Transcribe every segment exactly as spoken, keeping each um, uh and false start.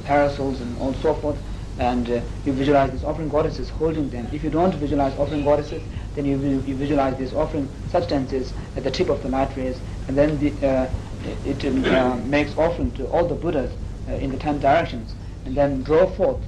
parasols and all so forth, and uh, you visualize these offering goddesses holding them. If you don't visualize offering goddesses, then you, vi- you visualize these offering substances at the tip of the light rays, and then the, uh, it um, uh, makes offering to all the Buddhas uh, in the ten directions, and then draw forth,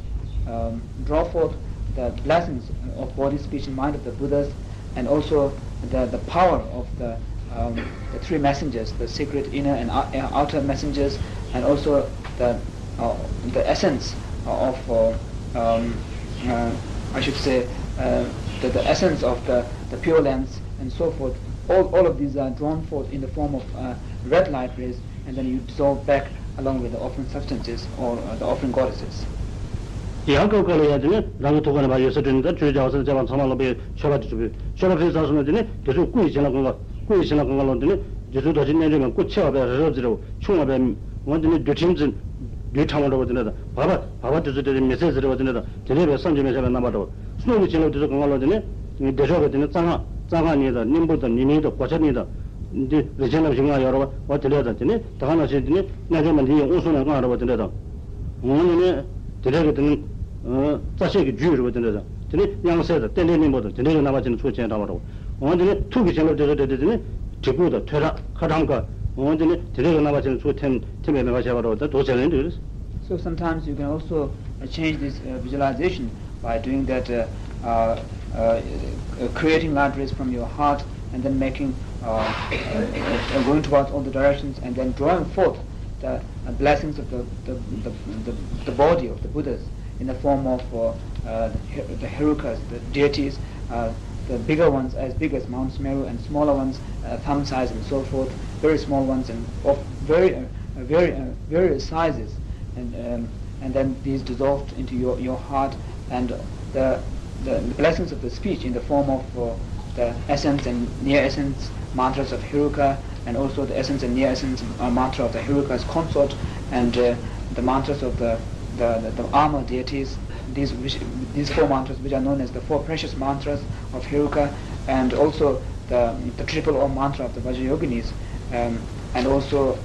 um, draw forth the blessings of body, speech, and mind of the Buddhas, and also the, the power of the, um, the three messengers, the secret inner and ou- uh, outer messengers, and also the, uh, the essence of, uh, um, uh, I should say, uh, the, the essence of the, the Pure Lands and so forth. All, all of these are drawn forth in the form of uh, red light rays, and then you dissolve back along with the offering substances or uh, the offering goddesses. ཡང་སྐབས་སྐབས་ལ་ཡང་དེ་ནི་རང་གི་ཐུགས་ཀ་ནས་ཕར་འོད་ཟེར་སྤྲོས་ནས། ད་ཁྲུས་བྱ་བ་ཟེར་བྱ་བ་ཚང་མ་ལོག་པའི་མཆོད་པ་དེ་ཚོ་ཕུལ། མཆོད་པ་ཕུལ་ཚར་སོང་ན་དེ་ནི་དེ་ཚོས་སྐུ་ཡི་བྱིན་རླབས་གང་ག་སྐུ་ཡི་བྱིན་རླབས་གང་ག་ལོག་དེ་ནི་རྗེ་བཙུན་རྡོ་རྗེ་རྣལ་འབྱོར་མའི་སྐུ་ཆེ་བ་བས་རི་རབ་ཙམ་རེད། ཆུང་བ་བས་འོ་དེ་ནི་རྡུལ་ཕྲན་ཙམ། རྡུལ་ཕྲ་མོ་འདྲ་བོ་དེ་འདྲ་དང་། བར་པ་བར་པ་དེ་ཚོ་དེ་ནི་མི་ཚད་ཟེར་བ་དེ་འདྲ་དང་། དེ་འདྲ་བའི་བསམ་གྱིས་མི་ཁྱབ་པའི་རྣམ་པ་འདྲ་བོ། གསུང་གི་བྱིན་རླབས་དེ་ཚོ་གང་ག་ལོག་དེ་ནི་བདེ་མཆོག་གི་དེ་ནི་རྩ་སྔགས། རྩ་སྔགས་གཉིས་དང་སྙིང་པོ་དང་ཉི་མིང་དང་གོ་ཆ་གཉིས་དང་། འདི་རིན་ཆེན་ལམ་བཞི་ལྔ་ཡོད་རེད་བ། འོ་དེ་འདྲ་དང་། དེ་ནི་ད་ག་ནང་བཞིན་དེ་ནི་རྣལ་འབྱོར་མ་འདི་ཡི་དབུ་གསུམ་ལ་ལྔ་རེད་བ། དེ་འདྲ་དང་། འོ་ནི་ནི་དེ་འདྲ་གི་དེ་ནི་ཨ་རྩ་ཤེས་ཀྱི་རྒྱུད་རེད་བ། དེ་འདྲ་དང་། དེ་ནི་དབྱངས་གསལ་དང་རྟེན་འབྲེལ་སྙིང་པོ་དང་དེ་འདྲ་གི་རྣམ་པ་ཅན་ཚུར་སྤྱན་དྲངས་པ་རེད་བ། འོ་དེ་ནི་ཐུགས་ཀྱི་བྱིན་རླབས་དེ་ཚོ་དེ་དེ་དེ་ནི་གྲི་གུག་དང་ཐོད་རག་ཁ་ཊྭཱཾ་ཀ། འོ་དེ་ནི་དེ་འདྲ་གི་རྣམ་པ་ཅན་ཚུར་ཐིམ་ཐིམ་པའི་མོས་པ་བྱས་པ་རེད་བ། ད་འདུག་བྱས་ལན་འདུག། So sometimes you can also uh, change this uh, visualization by doing that, uh, uh, uh, creating light rays from your heart and then making, uh, uh, going towards all the directions and then drawing forth the uh, blessings of the, the, the, the, the body of the Buddhas in the form of uh, uh, the He- the Herukas, the deities, uh, the bigger ones as big as Mount Sumeru and smaller ones uh, thumb size and so forth, very small ones and of very, uh, very uh, various sizes. And um, and then these dissolved into your, your heart, and the, the, the blessings of the speech in the form of uh, the essence and near essence mantras of Heruka, and also the essence and near essence uh, mantra of the Heruka's consort, and uh, the mantras of the, the, the, the armor deities, these, which, these four mantras, which are known as the four precious mantras of Heruka, and also the, the triple Om mantra of the Vajrayoginis, um, and also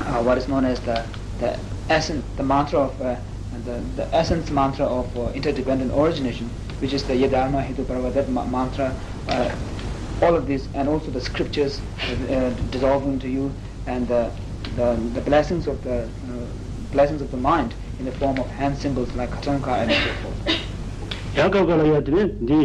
uh, what is known as the, the essence, the mantra of uh, the, the essence mantra of uh, interdependent origination, which is the Yadharma Hetu Parva, that ma- mantra. Uh, all of these, and also the scriptures uh, dissolving to you, and the, the, the blessings of the uh, blessings of the mind in the form of hand symbols like Katanka and so forth. ཡང་སྐབས་སྐབས་ལ་ཡང་དེ་ནི་འདི་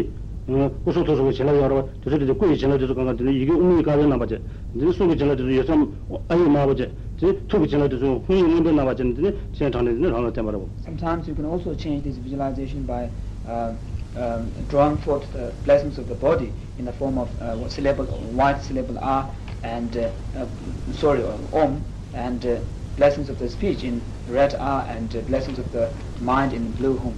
སྐུ་གསུང་ཐུགས་གསུམ་གྱི་བྱིན་རླབས་ཡོད་རེད་བ། དེ་ཚོ་དེ་ཚོ་སྐུ་ཡི་བྱིན་རླབས་དེ་ཚོ་གང་ག་དེ་ནི་ཡི་གེ་ཨུ་མའི་དཀར་པོའི་རྣམ་པ་བྱས། དེ་ནི་གསུང་གི་བྱིན་རླབས་དེ་ཚོ་ཡོད་ཚད་ཨ་ཡིག་དམར་པོ་བྱས། དེ་ནི་ཐུགས་ཀྱི་བྱིན་རླབས་དེ་ཚོ་ཧཱུྃ་ཡིག་སྔོན་པོའི་རྣམ་པ་བྱས་ནས་དེ་ནི་སྤྱན་དྲངས་ནས་དེ་ནི་རང་ལ་བརྟེན་པ་རེད་བ། Sometimes you can also change this visualization by uh, um, drawing forth the blessings of the body in the form of uh, syllable, white syllable A and uh, uh, sorry, Om, and uh, blessings of the speech in red A and uh, blessings of the mind in blue Hum.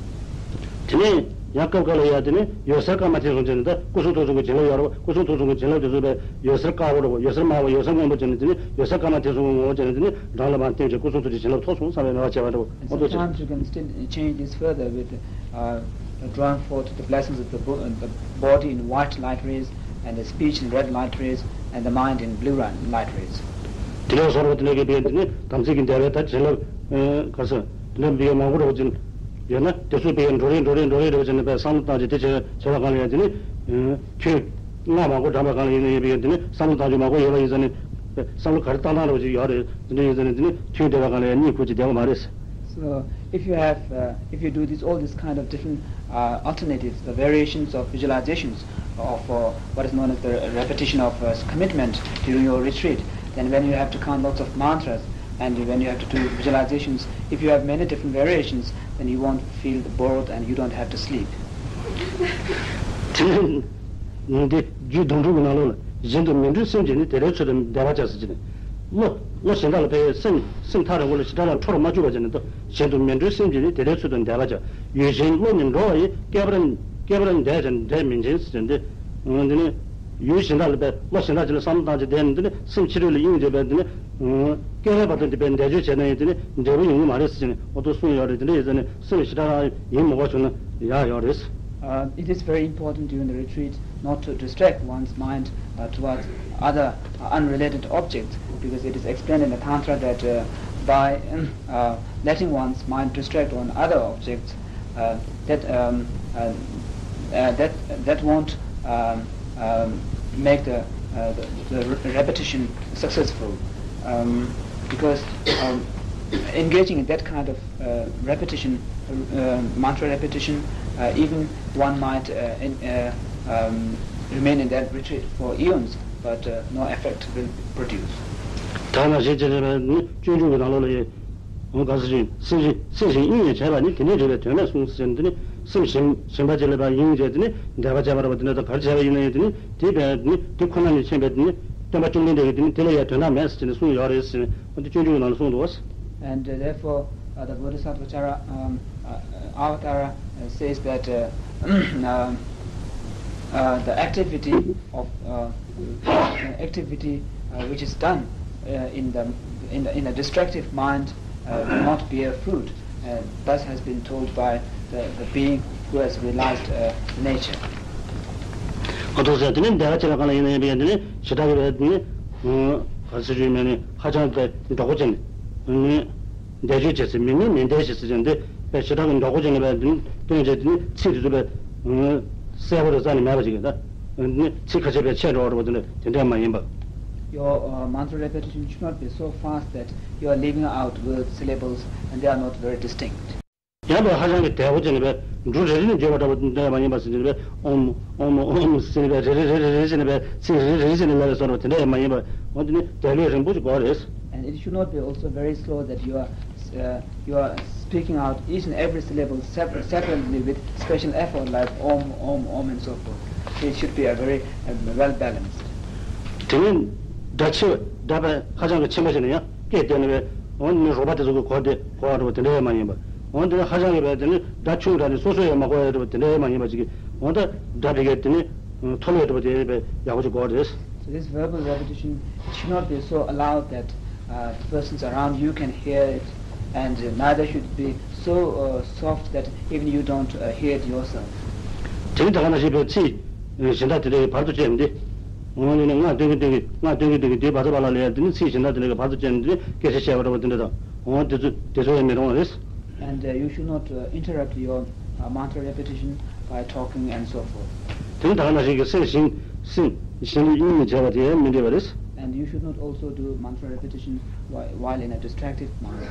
དེ་ནས་ཡང་སྐབས་འགའ་ལ་ཡང་དེ་ནས་འོད་ཟེར་དཀར་དམར་མཐིང་གསུམ་བྱས་ནས། ད་སྐུ་གསུང་ཐུགས་གསུམ་གྱི་བྱིན་རླབས་ཡོད་རེད་བ། སྐུ་གསུང་ཐུགས་གསུམ་གྱི་བྱིན་རླབས་དེ་ཚོ་བས་འོད་ཟེར་དཀར་པོ་རེད་བ། འོད་ཟེར་དམར་པོ། འོད་ཟེར་སྔོན་པོ་བྱས་ནས་དེ་ནས་འོད་ཟེར་དཀར་དམར་མཐིང་གསུམ་གྱི་ངོ་བོ་བྱས་ནས་དེ་ནས་རང་ལ་མར་བརྟེན་བྱས་སྐུ་གསུང་ཐུགས་ཀྱི་བྱིན་རླབས་ཐོབ་སོང་བསམ་པའི་མོས་པ་བྱས་པ་རེད་བ། ཨོ་ཏོ་ཆེ། Sometimes you can still change this further with uh, drawing forth the blessings of the, bo- uh, the body in white light rays, and the speech in red light rays, and the mind in blue ri- light rays. དེ་ནས་བཟུང་རོགས་དེ་ནས་ཀྱི་བས་དེ་ནས་དམ་ཚིག་གི་འདས་པའི་ད་བྱིན་རླབས་ག་ས་དེ་ནས་བས་མང་པོ་རོགས་ཅན་ཡོད་ན་དེ་ཚོ་བས་འགྲོ་རེ་འགྲོ་རེ་འགྲོ་རེ་རེ་བྱས་ནས་བས་བསམ་བློ་བཏང་རྗེས་དེ་བྱས་བྱས་པ་གང་ལ་ཡང་དེ་ནས་ཁྱོད་སྔགས་མང་པོ་བགྲངས་པ་གང་ལ་ཡིན་ན་ཡིན་པས་དེ་ནས་བསམ་བློ་བཏང་རྒྱུ་མང་པོ་ཡོད་པ་ཡིན་ཙང་ནས་བསམ་བློ་ག་རེ་བཏང་བཏང་རོགས་ཅིག་ཡོད་རེད། དེ་འདྲ་ཡིན་ཙང་ནས་དེ་ནས་ཁྱོད་འདས་པ་གང་ལ་ཡང་གཉིད་ཁུག་ཅིག་བསྡད་པ་མ་རེད། So if you have, uh, if you do this, all these kind of different uh, alternatives, the variations of visualizations of uh, what is known as the repetition of uh, commitment during your retreat, then when you have to count lots of mantras and when you have to do visualizations, if you have many different variations, then you won't feel bored and you don't have to sleep. དེ་ནས་འདི་རྒྱུད་སྡོང་ཕྲུག་གི་ནང་ལོགས་ལ་གཞན་དུ་མི་འགྲོའི་སེམས་ཀྱིས་ནི་དེ་འདྲའི་ཚུལ་དུ་འདས་པ་བྱ་ཟེར་གྱི་ནས། བློ་བློ་གཞན་དག་ལ་ཕན་སེམས་སེམས་ཐག་རིང་པོ་ལ་ཞེ་དྲག་ལ་འཕྲོ་རུ་མ་བཅུག་པ་བྱས་ནས་ཏོ། གཞན་དུ་མི་འགྲོའི་སེམས་ཀྱིས་ནི་དེ་འདྲའི་ཚུལ་དུ་འདས་པ་བྱ། ཡུལ་གཞན་བློ་ནི་འགྲོ་བ་ཡི། བསྐལ་པར་བསྐལ་པར་འདས་ཀྱང་འདས་མིན་འབྱིན་ཟེར་ཏེ། འདི་ནི་ཡུལ་གཞན་དག་ལ་བས་བློ་གཞན་དག་ཅིག་ལ་བསམ་བློ་བཏང་བྱས་བསྡད་ནས་འདི་ནི་སེམས་ཕྱི་རོལ་ལ་གཡེང་བྱས་པས་འདི་ནི་བསྐལ་པའི་བར་དུ་འདི་པའི་འདས་གཅོད་བྱས་ན་ཡང་འདི་ནི་འབྲས་བུ་ཡོང་གི་མ་རེད་ཟེར་ནས་འོ་ཏོ་གསུངས་ཡོད་རེད། དེ་འདྲ་ཡིན་ཙང་ནས་སེམས་ཞེ་དྲག་རང་ཡིད་མུག་པ་བྱུང་ན་ཡག་ཡོད་རེད། Uh, it is very important during the retreat not to distract one's mind uh, towards other uh, unrelated objects, because it is explained in the Tantra that uh, by uh, letting one's mind distract on other objects uh, that um, uh, uh, that that won't um, um, make the, uh, the, the re- repetition successful um, because um, engaging in that kind of uh, repetition, uh, mantra repetition, uh, even one might uh, in, uh, um, remain in that retreat for eons, but uh, no effect will produce. ད་ནང་བཞིན་བྱས་ནས་ནི་སྤྱོད་འཇུག་གི་ནང་ལོགས་ལ་ཡོད། འོ་ག་ཟེར་ཞིང་སེམས་ཤིང་སེམས་ཤིང་དབྱིངས་ནས་བྱས་པ་ནི་དེ་ནི་རེ་བའི་དོན་མེད་གསུངས་ཟེར་ནས་དེ་ནི་སེམས་ཞིམ་ཞིམ་པ་ཅིག་ལ་ཡང་དེ་ནི་དད་པ་བྱས་པ་རེད་པ། དེ་ནི་ད་ག་རེ་བྱས་པ་ཡིན་ན་ཡང་དེ་ནི་དེ་བས་ནི་དེ་ཁོ་ན་ནས་མཁྱེན་པའི་དེ་ནི་སྟོན་པ་བཅོམ་ལྡན་འདས་ཀྱིས་དེ་ནི་དེ་ལ་ཡང་དོན་དག་མེད་ཟེར་ནས་གསུངས་ཡོད་རེད་ཟེར་ནས་འོ་དེ་སྤྱོད་འཇུག་གི་ནང་ལ་གསུངས་འདུག་བ། And uh, therefore, uh, the Bodhisattvacharya um, uh, Avatara uh, says that uh, um, uh, the activity of uh, activity uh, which is done uh, in the in the in a destructive mind uh, will not bear fruit. Uh, thus has been told by the, the being who has realized uh, nature. ཨོ་ཐུག་ཟེར་དེ་ནི་འདས་པ་ཅིག་ལ་གང་ལ་ཡིན་ན་ཡིན་པའི་དེ་ནི་ཞེ་དྲག་གི་བས་དེ་ནི་ག་ཚོད་ཡོད་མེད་ནི་ཧ་ཅང་དེ་འགྲོ་སྒོ་ཅན་ནི། འདས་མཆོད་བྱེད་ཚེ་མི་མིན་མི་འདས་ཞེས་ཟེར་ཀྱང་འདི་པའི་ཞེ་དྲག་གི་འགྲོ་སྒོ་ཅན་ལ་བས་དེ་ནི་སྟོན་བྱས་དེ་ནི་ཚིག་དེ་ཚོ་བས་གསལ་པོ་རེ་རྩ་ནས་མེད་པ་ཅིག་ཡིན་ད། དེ་ནི་ཚིག་ཁ་ཤས་བས་ཆད་འགྲོ་བ་རེད་པ། དེ་འདྲ་དེ་འདྲ་མ་ཡིན་པ། Your uh, mantra repetition should not be so fast that your living out with syllables and they are not very distinct. ཡང་པའི་ཧ་ཅང་གི་དལ་པོ་བྱས་ནས་པའི་འབྲུ་རེ་རེ་ནས་བརྗོད་པ་འདྲ་པོ་འདོད་མ་ཡིན་པ་ཟེར་ནས་པའི་ཨོམ་ཨོམ་ཨོམ་ཟེར་ནས་པའི་རེ་རེ་རེ་རེ་རེ་བྱས་ནས་པའི་ཚིག་རེ་རེ་རེ་བྱས་ནས་ལབ་པའི་བཟོ་འདྲ་དེ་འདྲ་ཡང་མ་ཡིན་པ། འོ་དེ་ནི་དལ་བའི་རིང་པོ་ཞིག་དགོས་རེད། And it should not be also very slow that you are uh, you are speaking out each and every syllable separ- separately with special effort like om, om, om and so forth. So it should be a very uh, well balanced. དེ་ནི་སྒྲ་ཆེ་བ་སྒྲ་པའི་ཧ་ཅང་གི་ཆེན་པོ་བྱས་ནས་ཡང་སྐད་བརྡས་ནས་པའི་འོ་ནི་རོགས་པ་དེ་ཚོ་གི་གོ་དེ་གོ་བ་འགྲོ་བ་དེ་འདྲ་ཡང་མ་ཡིན་པ། འོ་དེ་ནི་ཧ་ཅང་གི་པའི་དེ་ནི་སྒྲ་ཆུང་དྲགས་ནས་སོ་སོ་ཡང་མ་གོ་ཡ་འགྲོ་བ་དེ་འདྲ་ཡང་མ་ཡིན་པ་ཅིག་གི་འོ་ད་སྒྲ་བི་གའི་དེ་ནི་མཐོ་ལོས་འགྲོ་བ་དེ་ཡང་པའི་ཡག་པོ་ཅིག་གོ་བ་རེད། So this verbal repetition should not be so loud that uh, the persons around you can hear it, and neither should it be so uh, soft that even you don't uh, hear it yourself. དེ་ནི་ད་ག་ནང་བཞིན་པའི་ཚིག་གཞན་དག་དེ་འདྲའི་བར་དུ་བཅད་ནས་འདི། འོ་ནི་ནི་ང་སྟོན་གྱི་སྟོན་གྱི་ང་སྟོན་གྱི་སྟོན་གྱི་དེའི་བར་དུ་བར་ལ་ལས་དེ་ནི་ཚིག་གཞན་དག་དེ་འདྲའི་བར་དུ་བཅད་ནས་འདི་སྐད་ཆ་བཤད་པ་འདྲ་པོ་དེ་འདྲ་དང་འོ་དེ་ཚོ་དེ་ཚོ་ཡང་མི་རུང་བ་རེད། And uh, you should not uh, interrupt your uh, mantra repetition by talking and so forth. དེ་ནི་ད་ག་ནང་བཞིན་གྱི་སེམས་ཤིང་སེམས་ཤིང་ལ་དབྱིངས་ནས་བྱས་པ་དེ་ཡང་མི་འདྲ་བ་རེད། And you should not also do mantra repetition while, while in a distracted mind.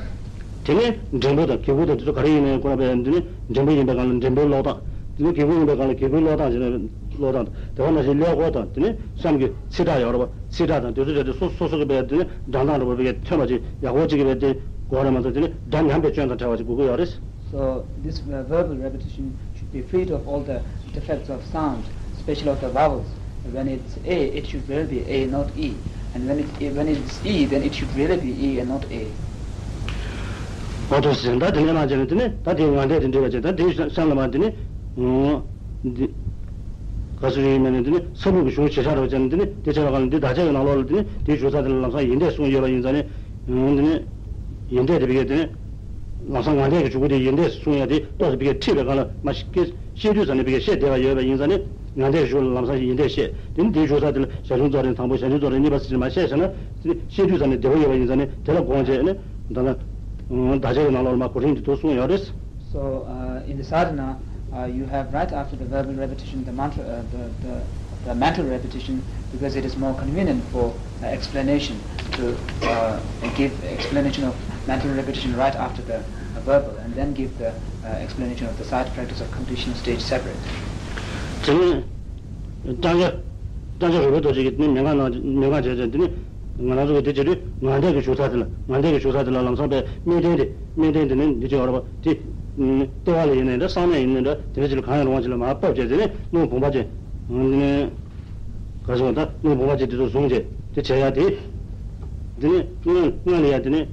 དེ་ནས་འགྲེང་བུ་དང་གི་གུ་དང་དེ་ཚོ་ག་རེ་ཡིན་ནའི་ཁོ་ར་བས་འདི་ནི་འགྲེང་བུ་ཡིན་པའི་སྒང་ལ་འགྲེང་བུའི་ཀློག་སྟངས། དེ་ནི་གི་གུ་ཡིན་པའི་སྒང་ལ་གི་གུའི་ཀློག་སྟངས་བྱས་ནས་ཀློག་སྟངས་དང་དེ་བ་ནང་བཞིན་ཀླད་ཀོར་དང་དེ་ནི་གཤམ་གྱི་ཚིག་གྲགས་ཡོད་རེད་པ། ཚིག་གྲགས་དང་དེ་ཚོ་བྱས་ཏེ་སོ་སོ་སོ་གི་བས་དེ་ནི་སྒྲ་གདངས་འདྲ་པོ་བས་ཐོན་པ་ཅིག་ཡག་པོ་ཅིག་གི་བས་དེ་དགོས་རེད་མ་གཏོགས་དེ་ནི་སྒྲ་ཉམས་པའི་སྐྱོན་དང་བྲལ་བ་ཅིག་དགོས་ཀྱི་ཡོད་རེད། So this uh, verbal repetition should be freed of all the defects of sound, especially of the vowels. When it's A, it should really be A, not E. And when it when it's E, then it should really be E and not A. འོ་དོ་ཟེར་ད་དེ་ནས་མ་བྱས་ན་དེ་ནས་ད་དེའི་ངག་འདས་དེ་འདྲ་བ་བྱས་ད་དེའི་གཤམ་ལ་མ་དེ་ནས་འདི་ག་སུ་རེད་མེད་ནས་དེ་ནས་ས་བུག་གི་གཞུང་ཞེ་ཆགས་རེ་བ་བྱས་ན་དེ་ནས་དེ་བྱས་པ་གང་ལ་འདི་དག་ཆ་གི་ནང་ལོགས་ལ་དེ་ནས་དེའི་བརྗོད་ས་དེ་ལ་ལམ་སང་ཡིན་འདས་གསུངས་ཡོད་པ་ཡིན་ཙང་ནས་དེ་ནས་ཡིན་འདས་དེ་བི་གས་དེ་ནས། ལམ་སང་ངག་འདས་ཀྱི་གཞུག་གུ་དེ་ཡིན་འདས་གསུང་ཡ་དེ་ཏོག་ཙམ་ཕ་གིར་ཁྲིད་པའི་སྒང་ལ་མ་ཤེས་ཤེས་དུས་ཙམ་ནས་ཕ་གིར་བཤད་བསྡད་པ་ཡོད་པ་ཡིན་ཙང་ནས་ངག་འདས་ཀྱི་གཞུག་ལ་ལམ་སང་ཡིན་འདས་བཤད་དེ་ནི་དེའི་བརྗོད་ས་དེ་ལ་ཞར་བྱུང་རྫོགས་རིམ་དང་པོ་ཞར་བྱུང་རྫོགས་རིམ་གཉིས་པ་ཟེར་ནས་མ་བཤད་བྱས་ན་དེ་ནི་ཤེས་དུས་ཙམ་ནས་བདེ་པོ་ཡོད་པ་ཡིན་ཙང་ནས་དེ་ལ་དགོངས་བྱས་ནས་ད་ལྟ་དག་ཆ་གི་ནང་ལོགས་ལ་མ་གོ་རིམ་གྱི་ཐོག་གསུངས་ཡོད་རེད། So uh, in the sadhana, uh, you have right after the verbal repetition the mantra, uh, the, the, the mental repetition because it is more convenient for uh, explanation to uh, give explanation of mental repetition right after the uh, verbal and then give the uh, explanation of the side practice of completion stage separate. དེ་ནས་ལྕང་སྐྱ་ལྕང་སྐྱ་རོལ་པའི་རྡོ་རྗེ་གིས་དེ་ནས་མན་ངག་གནང་མན་ངག་བྱས་ཙང་དེ་ནས་ང་རང་ཚོ་གིས་དེ་བྱེད་དུས་ངག་འདས་ཀྱི་བཞུགས་ས་དེ་ལ་ངག་འདས་ཀྱི་བཞུགས་ས་དེ་ལ་ལམ་སང་པའི་སྨོན་ལྡན་དེ་སྨོན་ལྡན་དེ་ནས་འདི་ཅིག་ཡོད་རེད་པ། དེ་ལྟེ་བ་ལ་ཡིན་ནའི་འདྲ་གསང་གནས་ཡིན་ནའི་འདྲ་དེ་འདྲ་ཅིག་ལ་གང་ཡང་རུང་བ་ཅིག་ལ་མར་ཕབ་བྱས་དེ་ནས་སྣུམ་བུམ་པ་ཅན་དེ་ནས། ག་སོང་ད་སྣུམ་བུམ་པ་ཅིག་དེ་ཚོ་བཟུང་བྱས་དེ་བྱས་ཡ་དེ། དེ་ནས་སྔོན་སྔོན་ལ་ཡ་དེ་ནས་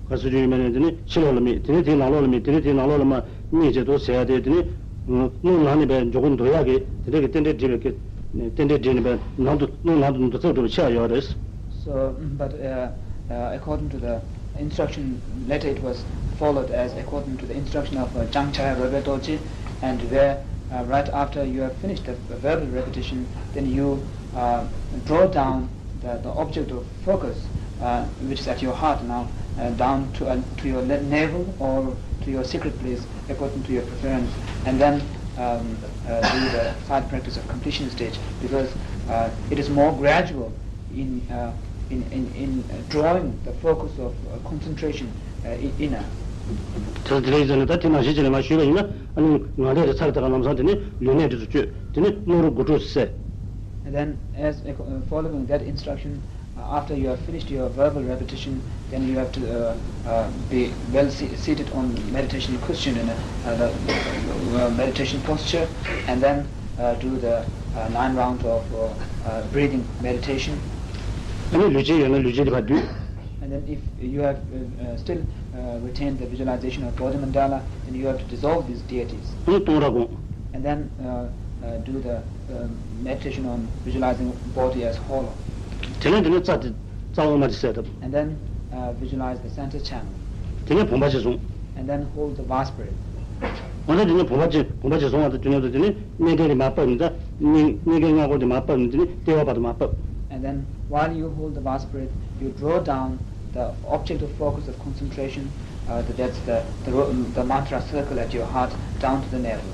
ག་སུ་ཅིག་ཡོད་མེད་ནས་དེ་ནས་ཕྱི་ལོགས་ལ་དམིགས་དེ་ནས་དེའི་ནང་ལོགས་ལ་དམིགས་དེ་ནས་དེའི་ནང་ལོགས་ལ་མ་དམིགས་བྱས་དུ་བྱས་ཡ་དེ་དེ་ནས་སྣུམ་ནང་ནས་པའི་འཇོག་གི་འདུག་ཡ་གི་དེ་འདྲ་གི་རྟེན་འབྲེལ་སྒྲིག་པའི་གི་རྟེན་འབྲེལ་སྒྲིག་ནས་པའི་ནང་དུ་སྣུམ་ནང་དུ་འདུ་ཚགས་འགྲོ་བའི་ཆ་ཡོད་རེད། So, but uh, uh, according to the instruction, later it was followed as according to the instruction of uh, Chang Chaya Robe Dorji, and where uh, right after you have finished the verbal repetition, then you uh, draw down the, the object of focus, uh, which is at your heart now, uh, down to, uh, to your le- navel or to your secret place, according to your preference, and then um, uh, do the side practice of completion stage, because uh, it is more gradual in, uh, in, in, in uh, drawing the focus of uh, concentration uh, i- inner. དེ་དེ་རེད་ཟེར་ན། ད་དེ་ནང་བཞིན་བྱས་ནས་མར་ཞུས་པ་ཡིན་ན། ཨ་ནི་ངག་ལས་དེ་ཚར་དེ་ག་ལམ་སང་དེ་ནི་ལུས་གནད་དེ་ཚོ་བཅོས། དེ་ནི་རླུང་རོ་དགུ་ཕྲུགས་སེལ། And then, as uh, following that instruction, uh, after you have finished your verbal repetition, then you have to uh, uh, be well se- seated on meditation cushion in a, uh, the, uh, meditation posture, and then uh, do the uh, nine rounds of uh, uh, breathing meditation. ཨ་ནི་ལུས་བྱེད་ཡོད་ན་ལུས་བྱེད་དེ་ཕར་བསྡུས། And then if you have uh, uh, still uh, retained the visualization of Bodhi Mandala, then you have to dissolve these deities. ཨ་ནི་སྟོང་ར་སྒོམ། And then uh, uh, do the uh, meditation on visualizing body as hollow. དེ་ནས་དེ་ནས་རྩ་དེ་རྩ་དབུ་མ་དེ་གསལ་བཏབ། And then uh, visualize the center channel. དེ་ནས་བུམ་པ་གཅིག་བཟུང་། And then hold the vase breath. འོ་ན་དེ་ནས་བུམ་པ་གཅིག་བུམ་པ་གཅིག་བཟུང་བ་དང་། དེ་ནས་དེ་ནས་སྨན་ལྡན་དེ་མར་ཕབ་ནས། ད་སྨན་སྨན་ལྡན་སྔགས་འཁོར་དེ་མར་ཕབ་ནས། དེ་ནས་ལྟེ་བ་བར་དུ་མར་ཕབ། And then while you hold the vase breath, you draw down the object of focus of concentration, uh, the, that's the, the, ro- the mantra circle at your heart, down to the navel.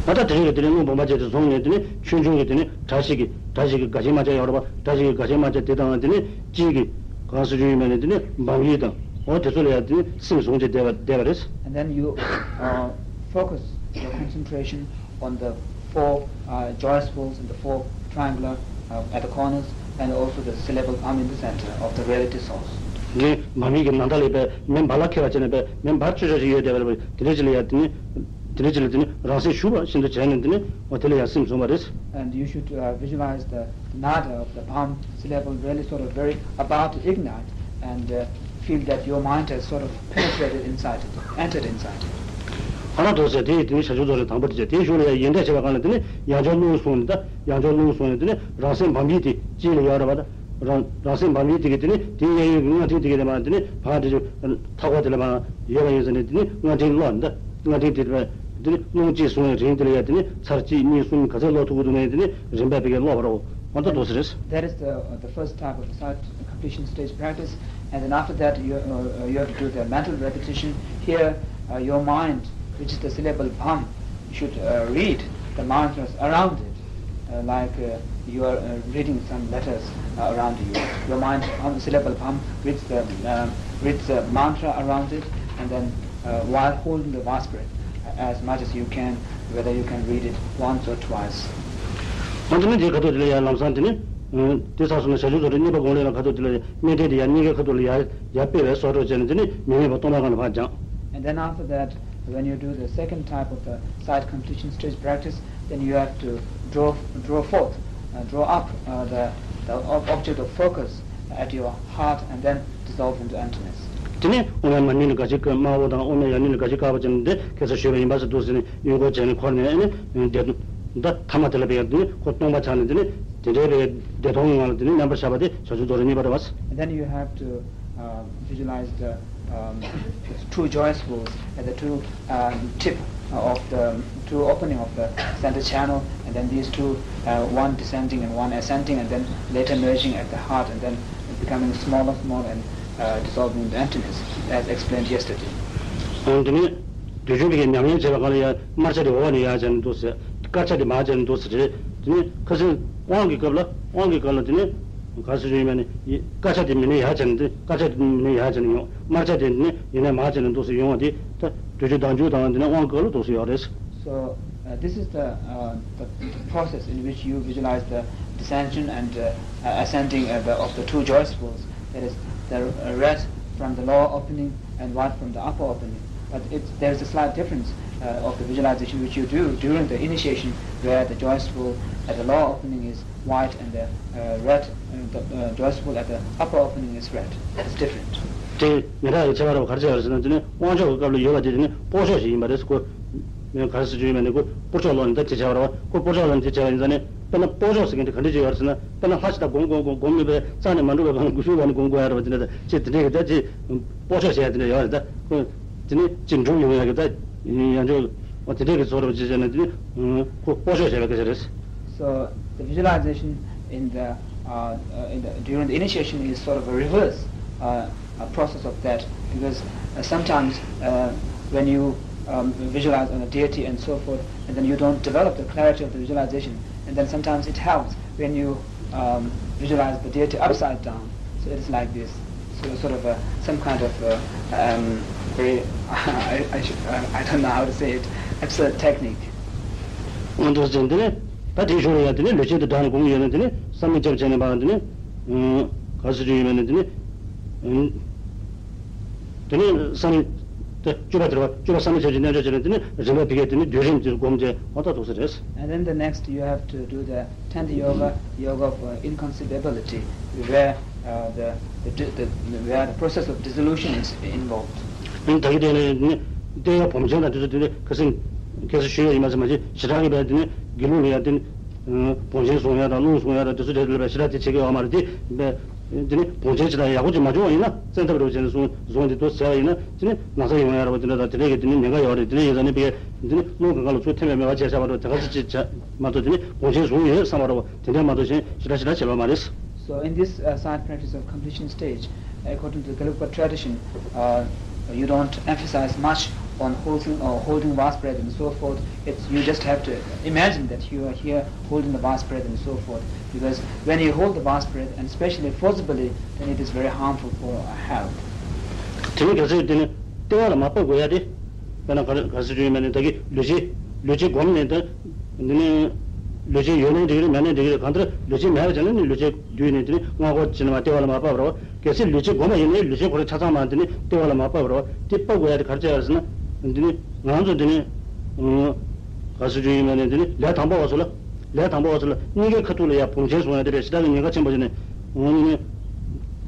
ད་ལྟ་དེ་རིང་གི་དེ་ནས་རླུང་བུམ་པ་བཅས་དེ་བཟུང་ནས། དེ་ནས་ཆུང་ཆུང་གི་དེ་ནས་དགྲ་ཞིག་གི་དགྲ་ཞིག་གི་དགའ་ཆེན་དམར་ཆ་ཡོད་རེད་པ། དགྲ་ཞིག་གི་དགའ་ཆེན་དམར་ཆ་དེ་དང་། དེ་ནས་དཀྱིལ་གྱི་གང་སུ་ཆུ་ཡིན་མིན་ནས། དེ་ནས་བམ་ཡིག་དང་། འོ་དེ་ཚོ་ལ་ཡང་དེ་ནས་སེམས་བཟུང་བྱས་བསྡད་པ་བསྡད་པ་རེད། And then you uh, focus your concentration on the four uh, joyous pools in the four triangular uh, at the corners, and also the syllable Bham in the center of the reality source. དེ་ནས་བམ་ཡིག་གི་ནང་ལྟག་ལ་ཡོད་པའི་མེ་འབར་ལ་ཁད་པ་བྱས་ནས། པའི་མེ་འབར་ཆོག་ཆོག་ཅིག་ཡོད་བསྡད་པ་རེད་པ། དེ་འདྲ་ཅིག་ལ་ཡང་དེ་ནས་དེ་འདྲ་ཅིག་ལ་དེ་ནས་རང་སེམས་ཞུགས་པ་བཞིན་དུ་བྱས་ནས། དེ་ནས་འོ་དེ་ལ་ཡང་སེམས་བཟུང་བ་རེད། And you should uh, visualize the nada of the Bham syllable really sort of very about to ignite, and uh, feel that your mind has sort of penetrated inside it, entered inside it. ཧ་ལ་དོ་ཟེར། དེ་ཡིས་དེ་ནི་བྱང་ཆུབ་རྫོགས་རིམ་དང་པོ་དེ་བྱས། དེའི་གཞུག་ལ་ཡང་ཡོན་ཏན་བྱེད་པའི་སྒང་ལ་དེ་ནི་ཡང་བསྐྱར་རླུང་བཟུང་ནས། ད་ཡང་བསྐྱར་རླུང་བཟུང་ནས། དེ་ནི་རང་སེམས་བམ་ཡིག་དེ་དཀྱིལ་ལ་ཡོད་རེད་པ། ད་རང་རང་སེམས་བམ་ཡིག་དེ་གི་དེ་ནི་དེའི་གཡས་གཡོན་གྱི་སྔགས་ཕྲེང་དེ་གི་དེ་མར་དེ་ནི་བར་དེ་ཚོ་མཐའ་འཁོར་དེ་ལ་མར་ཡོད་པ་ཡིན་ཟེར་ནས། དེ་ནི་སྔགས་ཕྲེང་བློ་འདི་སྔགས་ཕྲེང་དེ་དེ་དེ་ནི་རླུང་གཅིག་བཟུང་བའི་རིང་དེ་ལ་ཡང་དེ་ནི་ཚར་གཅིག་གཉིས་གསུམ་ག་ཚད་ཀློག་ཐུབ་ཀྱི་འདུག་མིན། དེ་ནི་རིམ་པས་བེ་གའི་ཀློག་པ་རེད། འོ་ད་འདུག་ཟེར། That is the, uh, the first type of the side completion stage practice. And then after that, you, uh, you have to do the mental repetition. Here, uh, your mind, which is the syllable bham, should uh, read the mantras around it, uh, like uh, you are uh, reading some letters uh, around you. Your mind on the syllable bham reads the, uh, reads the mantra around it, and then uh, while holding the vase breath, uh, as much as you can, whether you can read it once or twice. འོན་ཏེ་ནི་དེའི་ཁ་ཐུག་དེ་ལ་ཡང་ལམ་སང་དེ་ནི། དེ་ཚར་སོང་ན་བྱང་ཆུབ་རྫོགས་རིམ་གཉིས་པ་གོང་ལས་ལ་ཁ་ཐུག་དེ་ལ་ཡང་སྨན་ལྡན་དེ་ཡང་སྙིང་གའི་ཁ་ཐུག་ལ་ཡར་ཡར་སྤེལ་བའི་སོར་གྲོགས་བྱས་ནས། དེ་ནི་མི་དམིགས་པ་སྟོང་པའི་ངང་ལ་ཕར་སྦྱངས། And then after that, when you do the second type of the side completion stage practice, then you have to draw, draw forth, uh, draw up uh, the, the ob- object of focus at your heart and then dissolve into emptiness. དེ་ནས་ཨོཾ་ཡང་མ་ནུ་ནི་ག་ཅི་ཀ་མ་འོ་དང་། ཨོཾ་ཡང་ཡང་ནུ་ནི་ག་ཅི་ཀ་བ་ཅན་དེ་ཁ་སང་ཞུས་པ་ཡིན་པ་ཟེར་འདུག་ཟེར་ནས། གཡོན་སྐོར་བྱས་ནས་འཁོར་ནས། ཨ་ནི་བདེ་ད་ཐ་མ་དེ་ལ་བས་དེ་ནི་ཁོ་སྟོང་པ་ཆགས་ནས། དེ་ནི་དེ་འདྲའི་བས་བདེ་སྟོང་གི་ངང་ལ་དེ་ནི་མནན་པར་བྱ་བ་དེ་བྱང་ཆུབ་རྫོགས་རིམ་གཉིས་པ་རེད་བ། And then you have to uh, visualize the um, two joyous pools at the two um, tip of the two opening of the center channel, and then these two, uh, one descending and one ascending, and then later merging at the heart, and then becoming smaller, smaller, and uh, dissolving into emptiness, as explained yesterday. འོན་ཏེ་ནི་དུས་རྒྱུན་པའི་ཉམས་ལེན་བྱེད་པའི་སྒང་ལ་ཡང་དམར་ཆ་དེ་འོག་ནས་ཡར་བྱས་ནས་འདུག་ཟེར། དཀར་ཆ་དེ་མར་བྱས་ནས་འདུག་ཟེར། དེ་ནི་ཁ་སང་དབང་གི་སྐབས་ལ། དབང་གི་སྐབས་ལ་དེ་ནི། ག་སུ་ཡོད་མ་ནི། དཀར་ཆ་དེ་མི་ནི་ཡར་བྱས་ནས། དེ་དཀར་ཆ་དེ་མི་ནི་ཡར་བྱས་ནས་ཡོང་། དམར་ཆ་དེ་ནི་ཡིན་ནའི་མར་བྱས་ནས་འདུག་སེ་ཡོང་བ་དེ། ད་དུས་རྒྱུན་ཟླ་མཇུག་དང་དེ་ནས་དབང་གི་སྐབས་ལ་འདུག་སེ་ཡོད་རེད། So uh, this is the, uh, the, the process in which you visualize the descension and uh, uh, ascending uh, the, of the two joyous pools. That is the red from the lower opening and white from the upper opening. But it's, there is a slight difference uh, of the visualization which you do during the initiation, where the joyous pool at the lower opening is white and the uh, red, uh, the uh, joyous pool at the upper opening is red. That is different. དེ་མི་འདྲ་བའི་ཁྱད་པར་བ་ག་རེ་བྱས་པ་རེད་ཟེར་ན། དེ་ནི་དབང་ཕྱོགས་ཀྱི་སྐབས་ལ་ཡོད་པ་དེ། དེ་ནི་སྤོ་ཕྱོགས་ཤིག་ཡིན་པ་རེད། ཁོ་མི་ག་རེ་ཟེར་རྒྱུ་ཡིན་པ་ནི། ཁོ་སྤོ་ཕྱོགས་ལོག་ནས་ད་དེ་བྱས་པ་རེད་བ། ཁོ་སྤོ་ཕྱོགས་ལོག་ནས་དེ་བྱས་པ་ཡིན་ཙང་ནི། དཔེར་ན་སྤོ་ཕྱོགས་ཟེར་མཁན་དེ་ག་འདྲ་ཅིག་ཡོད་རེད་ཟེར་ན། དཔེར་ན་ལྷ་ཞིག་ད་སྒོམ་སྒོམ་སྒོམ་སྒོམ་མེད་པའི་རྩ་ནས་མ་འགྲུབ་པའི་སྒང་ལ་འགུལ་ཤུགས་ལོག་ནས་སྒོམ་དགོས་ཡ་རེད་བ། དེ་འདྲ་ད་ཅིག་དེ་འདྲའི་གི་ད་ཅིག་སྤོ་ཕྱོགས་བྱས་ཡ་དེ་འདྲ་ཡོད་རེད། ད་ཁོ་དེ་ནི་ཅིག་འགྲུབ་ཡོང་ཡ་གི་ད་ཡང་ཅིག་འོ་དེ་འདྲའི་གི་བཟོ་འདྲ་བ་ཅིག་བྱས་ན། དེ་ནི་ཁོ་སྤོ་ཕྱོགས་བྱས་པའི་སྐད་ཆ་རེད། So the visualization in the, uh, uh, in the during the initiation is sort of a reverse. Uh, uh, process of that, because uh, sometimes uh, when you um, visualize on a deity and so forth, and then you don't develop the clarity of the visualization, and then sometimes it helps when you um, visualize the deity upside down. So it is like this. So sort of a, some kind of uh, um, very, I, I, should, uh, I don't know how to say it, absurd technique. འོན་ཏེ་ཟེར་དེ་ནི་ད་དེའི་ཞོར་ལ་ཡང་དེ་ནི་ལུས་ཅན་དུ་བསྒྲགས་ནས་སྒོམ་གྱི་ཡོད་ན་དེ་ནི་བསམ་མི་ཁྱབ་བྱས་ནས་པའང་དེ་ནི་ག་རེ་ཟེར་རྒྱུ་ཡོད་མེད་ནི་དེ་ནི། དེ་ནས་བསམ་དེ་སྤྱོད་པ་དེར་བ་སྤྱོད་པ་བསམ་མི་ཁྱབ་ཀྱི་རྣལ་འབྱོར་བྱས་ནས་དེ་ནས་རིམ་པ་བི་གས་དེ་ནས་སྡུད་རིམ་དེར་སྒོམ་བྱས་འོ་ད་འདུག་ས་རེད། And then the next you have to do the Tanti Yoga, yoga of uh, inconceivability, where uh, the, the, the where the process of dissolution is involved. ཨ་ནི་ད་གི་དེ་ནས་ནི་ལྟེ་བ་སྦོམ་ཆེན་དང་དེ་ཚོ་དེ་ནས་ཁ་སང་ཁ་སང་ཞུས་ཡོད་ཡིན་མ་ཟེར་མ་ཞེས་ཞེ་དྲག་གི་བས་དེ་ནས་དགེ་ལུགས་ལ་ཡང་དེ་ནས། བོང་ཆེན་བཟུང་ཡ་དང་རླུང་བཟུང་ཡ་དང་དེ་ཚོ་རེད་འདུག་པས་ཞེ་དྲག་དེ་བྱེད་ཀྱི་ཡོད་མ་རེད་དེ། དེ་ནི་བོང་ཆེན་ཇི་ལྟར་ཡག་པོ་ཅིག་མ་བྱུང་བ་ཡིན་ན་བཙན་ཐབས་རེ་བྱས་ནས་བཟུང་བཟུང་དེ་དུ་ཟེར་བ་ཡིན་ན་དེ་ནི་ན་ཚ་ཡོང་ཡ་རེད་པ། དེ་འདྲ་དང་དེ་འདྲ་གི་དེ་ནི་ཉེན་ཁ་ཡོད་རེད། དེ་འདྲ་ཡིན་ཙང་ནི་བས་དེ་ནི་རླུང་གི་སྒང་ལ་ཚུར་འཐེན་པའི་མེད་པ་བྱས་བཞག་པ་འགྲོ་དེ་ག་ཚོད་ཅིག་བྱ་མ་གཏོགས་དེ་ནི་བོང་ཆེན་བཟུང་ཡོད་བསམ་པ་རེད་པ། དེ་འདྲ་མ་གཏོགས་གཞན་ཞེ་དྲག་ཞེ་དྲག་བྱས་པ་མ་རེད། So in this uh, side practice of completion stage, according to the Gelugpa tradition, uh, you don't emphasize much on holding or holding vast breath and so forth. It's, you just have to imagine that you are here holding the vast breath and so forth. Because when you hold the vast breath, and especially forcibly, then it is very harmful for our health. དེ་ནི་གལ་སྲིད་དེ་ནི་ལྟེ་བ་ལ་མ་བབས་དགོས་ཡ་དེ། དཔེར་ན་ག་རེ་ག་རེ་ཟེར་རྒྱུ་ཡོད་མེད་ནི་ད་གི་ལུས་ཅན་ལུས་ཅན་སྒོམ་ནས་ད། འདི་ནི་ལུས་ཅན་ཡོད་ནའི་འགྲིག་གི་རེད། མེད་ནའི་འགྲིག་གི་རེད། གང་ལྟར་ལུས་ཅན་མེད་པ་བྱས་ན་ནི་ལུས་ཅན་བསྡུས་ནས་འདི་ནི་སྔ་འགོག་བྱས་ནས་མ་ལྟེ་བ་ལ་མ་བབས་རོགས། གལ་སྲིད་ལུས་ཅན་སྒོམ་པ་ཡིན་ནའི་ལུས་ཅན་ཁོ་རང་ཆ་ཚང་མ་འདི་ནི་ལྟེ་བ་ལ་མ་བབས་རོགས། དེ་བབས་དགོས་ཡ་དེ་ག་རེ་བྱས་ཡོད་ཟེར་ན། འདི་ནི་ང་ཚོ་འདི་ནི་ག་རེ་ཟེར་རྒྱུ་ཡིན་མིན་ནི་འདི་ནི་ལས་དང་པོ་བ་ཚོ་ལ། ལས་དང་པོ་བ་ཚོ་ལ་གཉིས་ཀའི་ཁ་ཐུག་ལ་ཡ་བོང་ཆེན་བཟུང་ཡ་དེ་རེད། ཞེ་དྲག་གི་ཉེན་ཁ་ཆེན་པོ་བྱས་ནས་འོང་ནི་ནི།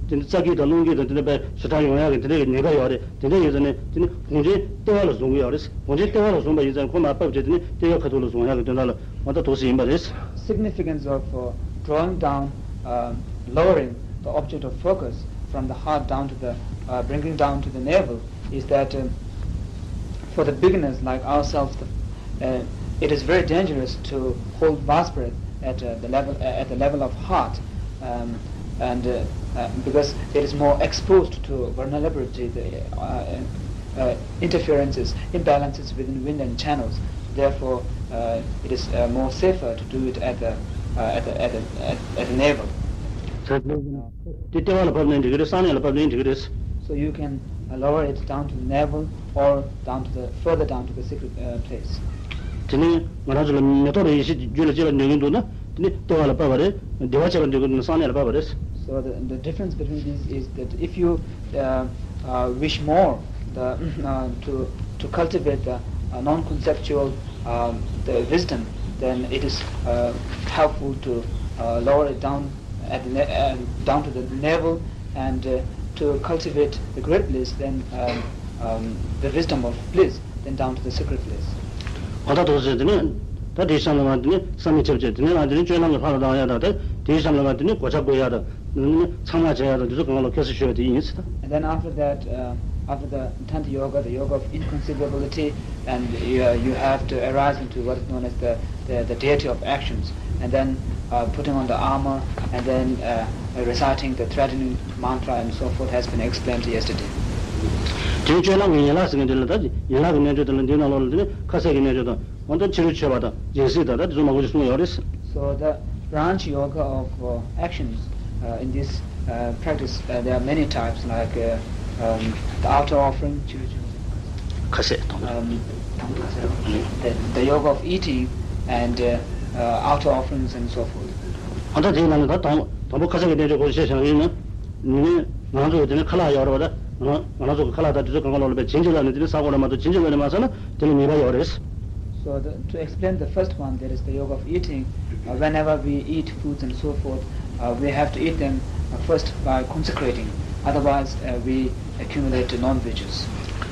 དེ་འདི་རྩ་སྐྱིད་དང་རླུང་སྐྱིད་དང་དེ་འདྲ་དཔེ་ཞེ་དྲག་ཡོང་ཡ་གི་དེ་འདྲ་གི་ཉེན་ཁ་ཡོད་རེད། དེ་འདྲ་ཡིན་ཙང་ནི་དེ་ནི་བོང་ཆེན་ལྟེ་བ་ལ་བཟུང་གི་ཡོད་རེད། བོང་ཆེན་ལྟེ་བ་ལ་བཟུང་པ་ཡིན་ཙང་ཁོ་མར་ཕབ་བྱས་དེ་ནི་ལྟེ་བའི་ཁ་ཐུག་ལ་བཟུང་ཡག་གི་དོན་དག་ལ་མ་ལྟ་འདུག་སེ་ཡིན་པ་རེད། Significance of uh, drawing down, uh, lowering the object of focus from the heart down to the, uh, bringing down to the navel is that um, for the beginners like ourselves, the, uh, it is very dangerous to hold vast breath at uh, the level uh, at the level of heart. Um, and uh, uh, because it is more exposed to vulnerability, the uh, uh, interferences, imbalances within wind and channels. Therefore, uh, it is uh, more safer to do it at the uh, at the at the at, at the navel. དེ་ལྟེ་བ་ལ་བབས་ནའི་འགྲིག་གི་རེད། གསང་གནས་ལ་བབས་ནའི་འགྲིག་གི་རེད། So you can uh, lower it down to the navel or down to the further down to the secret uh, place. དེ་ནི་ང་རང་ཚོ་ལ་མི་རྟོག་པའི་ཡེ་ཤེས་རྒྱུད་ལ་སྐྱེ་བར་འདོད་ཀྱི་འདུག་ན། དེ་ནི་ལྟེ་བ་ལ་བབས་པ་རེད། བདེ་བ་སྐྱེ་བར་འདོད་ཀྱི་འདུག་ན་གསང་གནས་ལ་བབས་པ་རེད། So the, the difference between these is that if you uh, uh, wish more the, uh, to, to cultivate the uh, non-conceptual um, the wisdom, then it is uh, helpful to uh, lower it down at the ne- uh, down to the navel and uh, to cultivate the great bliss, then um, um, the wisdom of bliss, then down to the secret bliss. འོ་ད་དོ་ཟེར་དེ་ནི་ད་དེའི་གཤམ་ལ་ང་དེ་ནི་བསམ་མི་ཁྱབ་བྱས་དེ་ནི་ང་དེ་ནི་སྤྱོད་ལམ་གྱི་ལྷ་ལ་བཏང་ཡ་དང་ད་དེའི་གཤམ་ལ་ང་དེ་ནི་གོ་ཆ་བགོ་ཡ་དང་ནི་ཚང་མ་བྱེད་ཡ་དང་དེ་ཚོ་གང་ལ་ཁ་གསལ་ཞུ་བ་དེ་ཡིན་ཟེར་ད། And then after that, uh, after the Tanti Yoga, the Yoga of Inconceivability, and you, you have to arise into what is known as the, the, the deity of actions, and then uh, putting on the armor, and then uh, reciting the threatening mantra and so forth has been explained yesterday. དེ་སྤྱོད་ལམ་གྱི་ཡན་ལག་ཟེར་མཁན་དེ་ལ་ད་ཡན་ལག་གི་རྣལ་འབྱོར་དེ་ལ་འདི་ནང་ལོགས་ལ་དེ་ནི་ཁ་ཟས་ཀྱི་རྣལ་འབྱོར་དང་འོ་ད་ཕྱི་རོལ་མཆོད་པ་དང་སྦྱིན་སྲེག་དང་ད་དེ་ཚོ་མང་པོ་ཞིག་གསུངས་ཡོད་རེད། So the branch yoga of uh, actions uh, in this uh, practice, uh, there are many types like uh, um, the outer offering, ཁ་ཟས་དང་། um, the, the yoga of eating and uh, uh, outer offerings and so forth. ཨ་ད་དེའི་ནང་ནས་ད་དང་དང་པོ་ཁ་ཟས་ཀྱི་རྣལ་འབྱོར་སྐོར་བཤད་བཞག་ཡིན་ན། ནི་ང་ཚོ་དེ་ནི་ཁ་ལག་ཡོད་རེད་པ། ད་ང་ང་ཚོ་གི་ཁ་ལག་ད་དེ་ཚོ་གང་ག་ལོག་ལ་བྱིན་གྱིས་བརླབས་ནས་དེ་ནི་ཟ་དགོས་རེད་མ་གཏོགས་བྱིན་གྱིས་བརླབས་ནས་མ་ཟ་ན་དེ་ནི་ཉེས་པ་ཡོད་རེད། So the, to explain the first one, that is the yoga of eating, uh, whenever we eat foods and so forth, uh, we have to eat them uh, first by consecrating, otherwise uh, we accumulate non-veggies.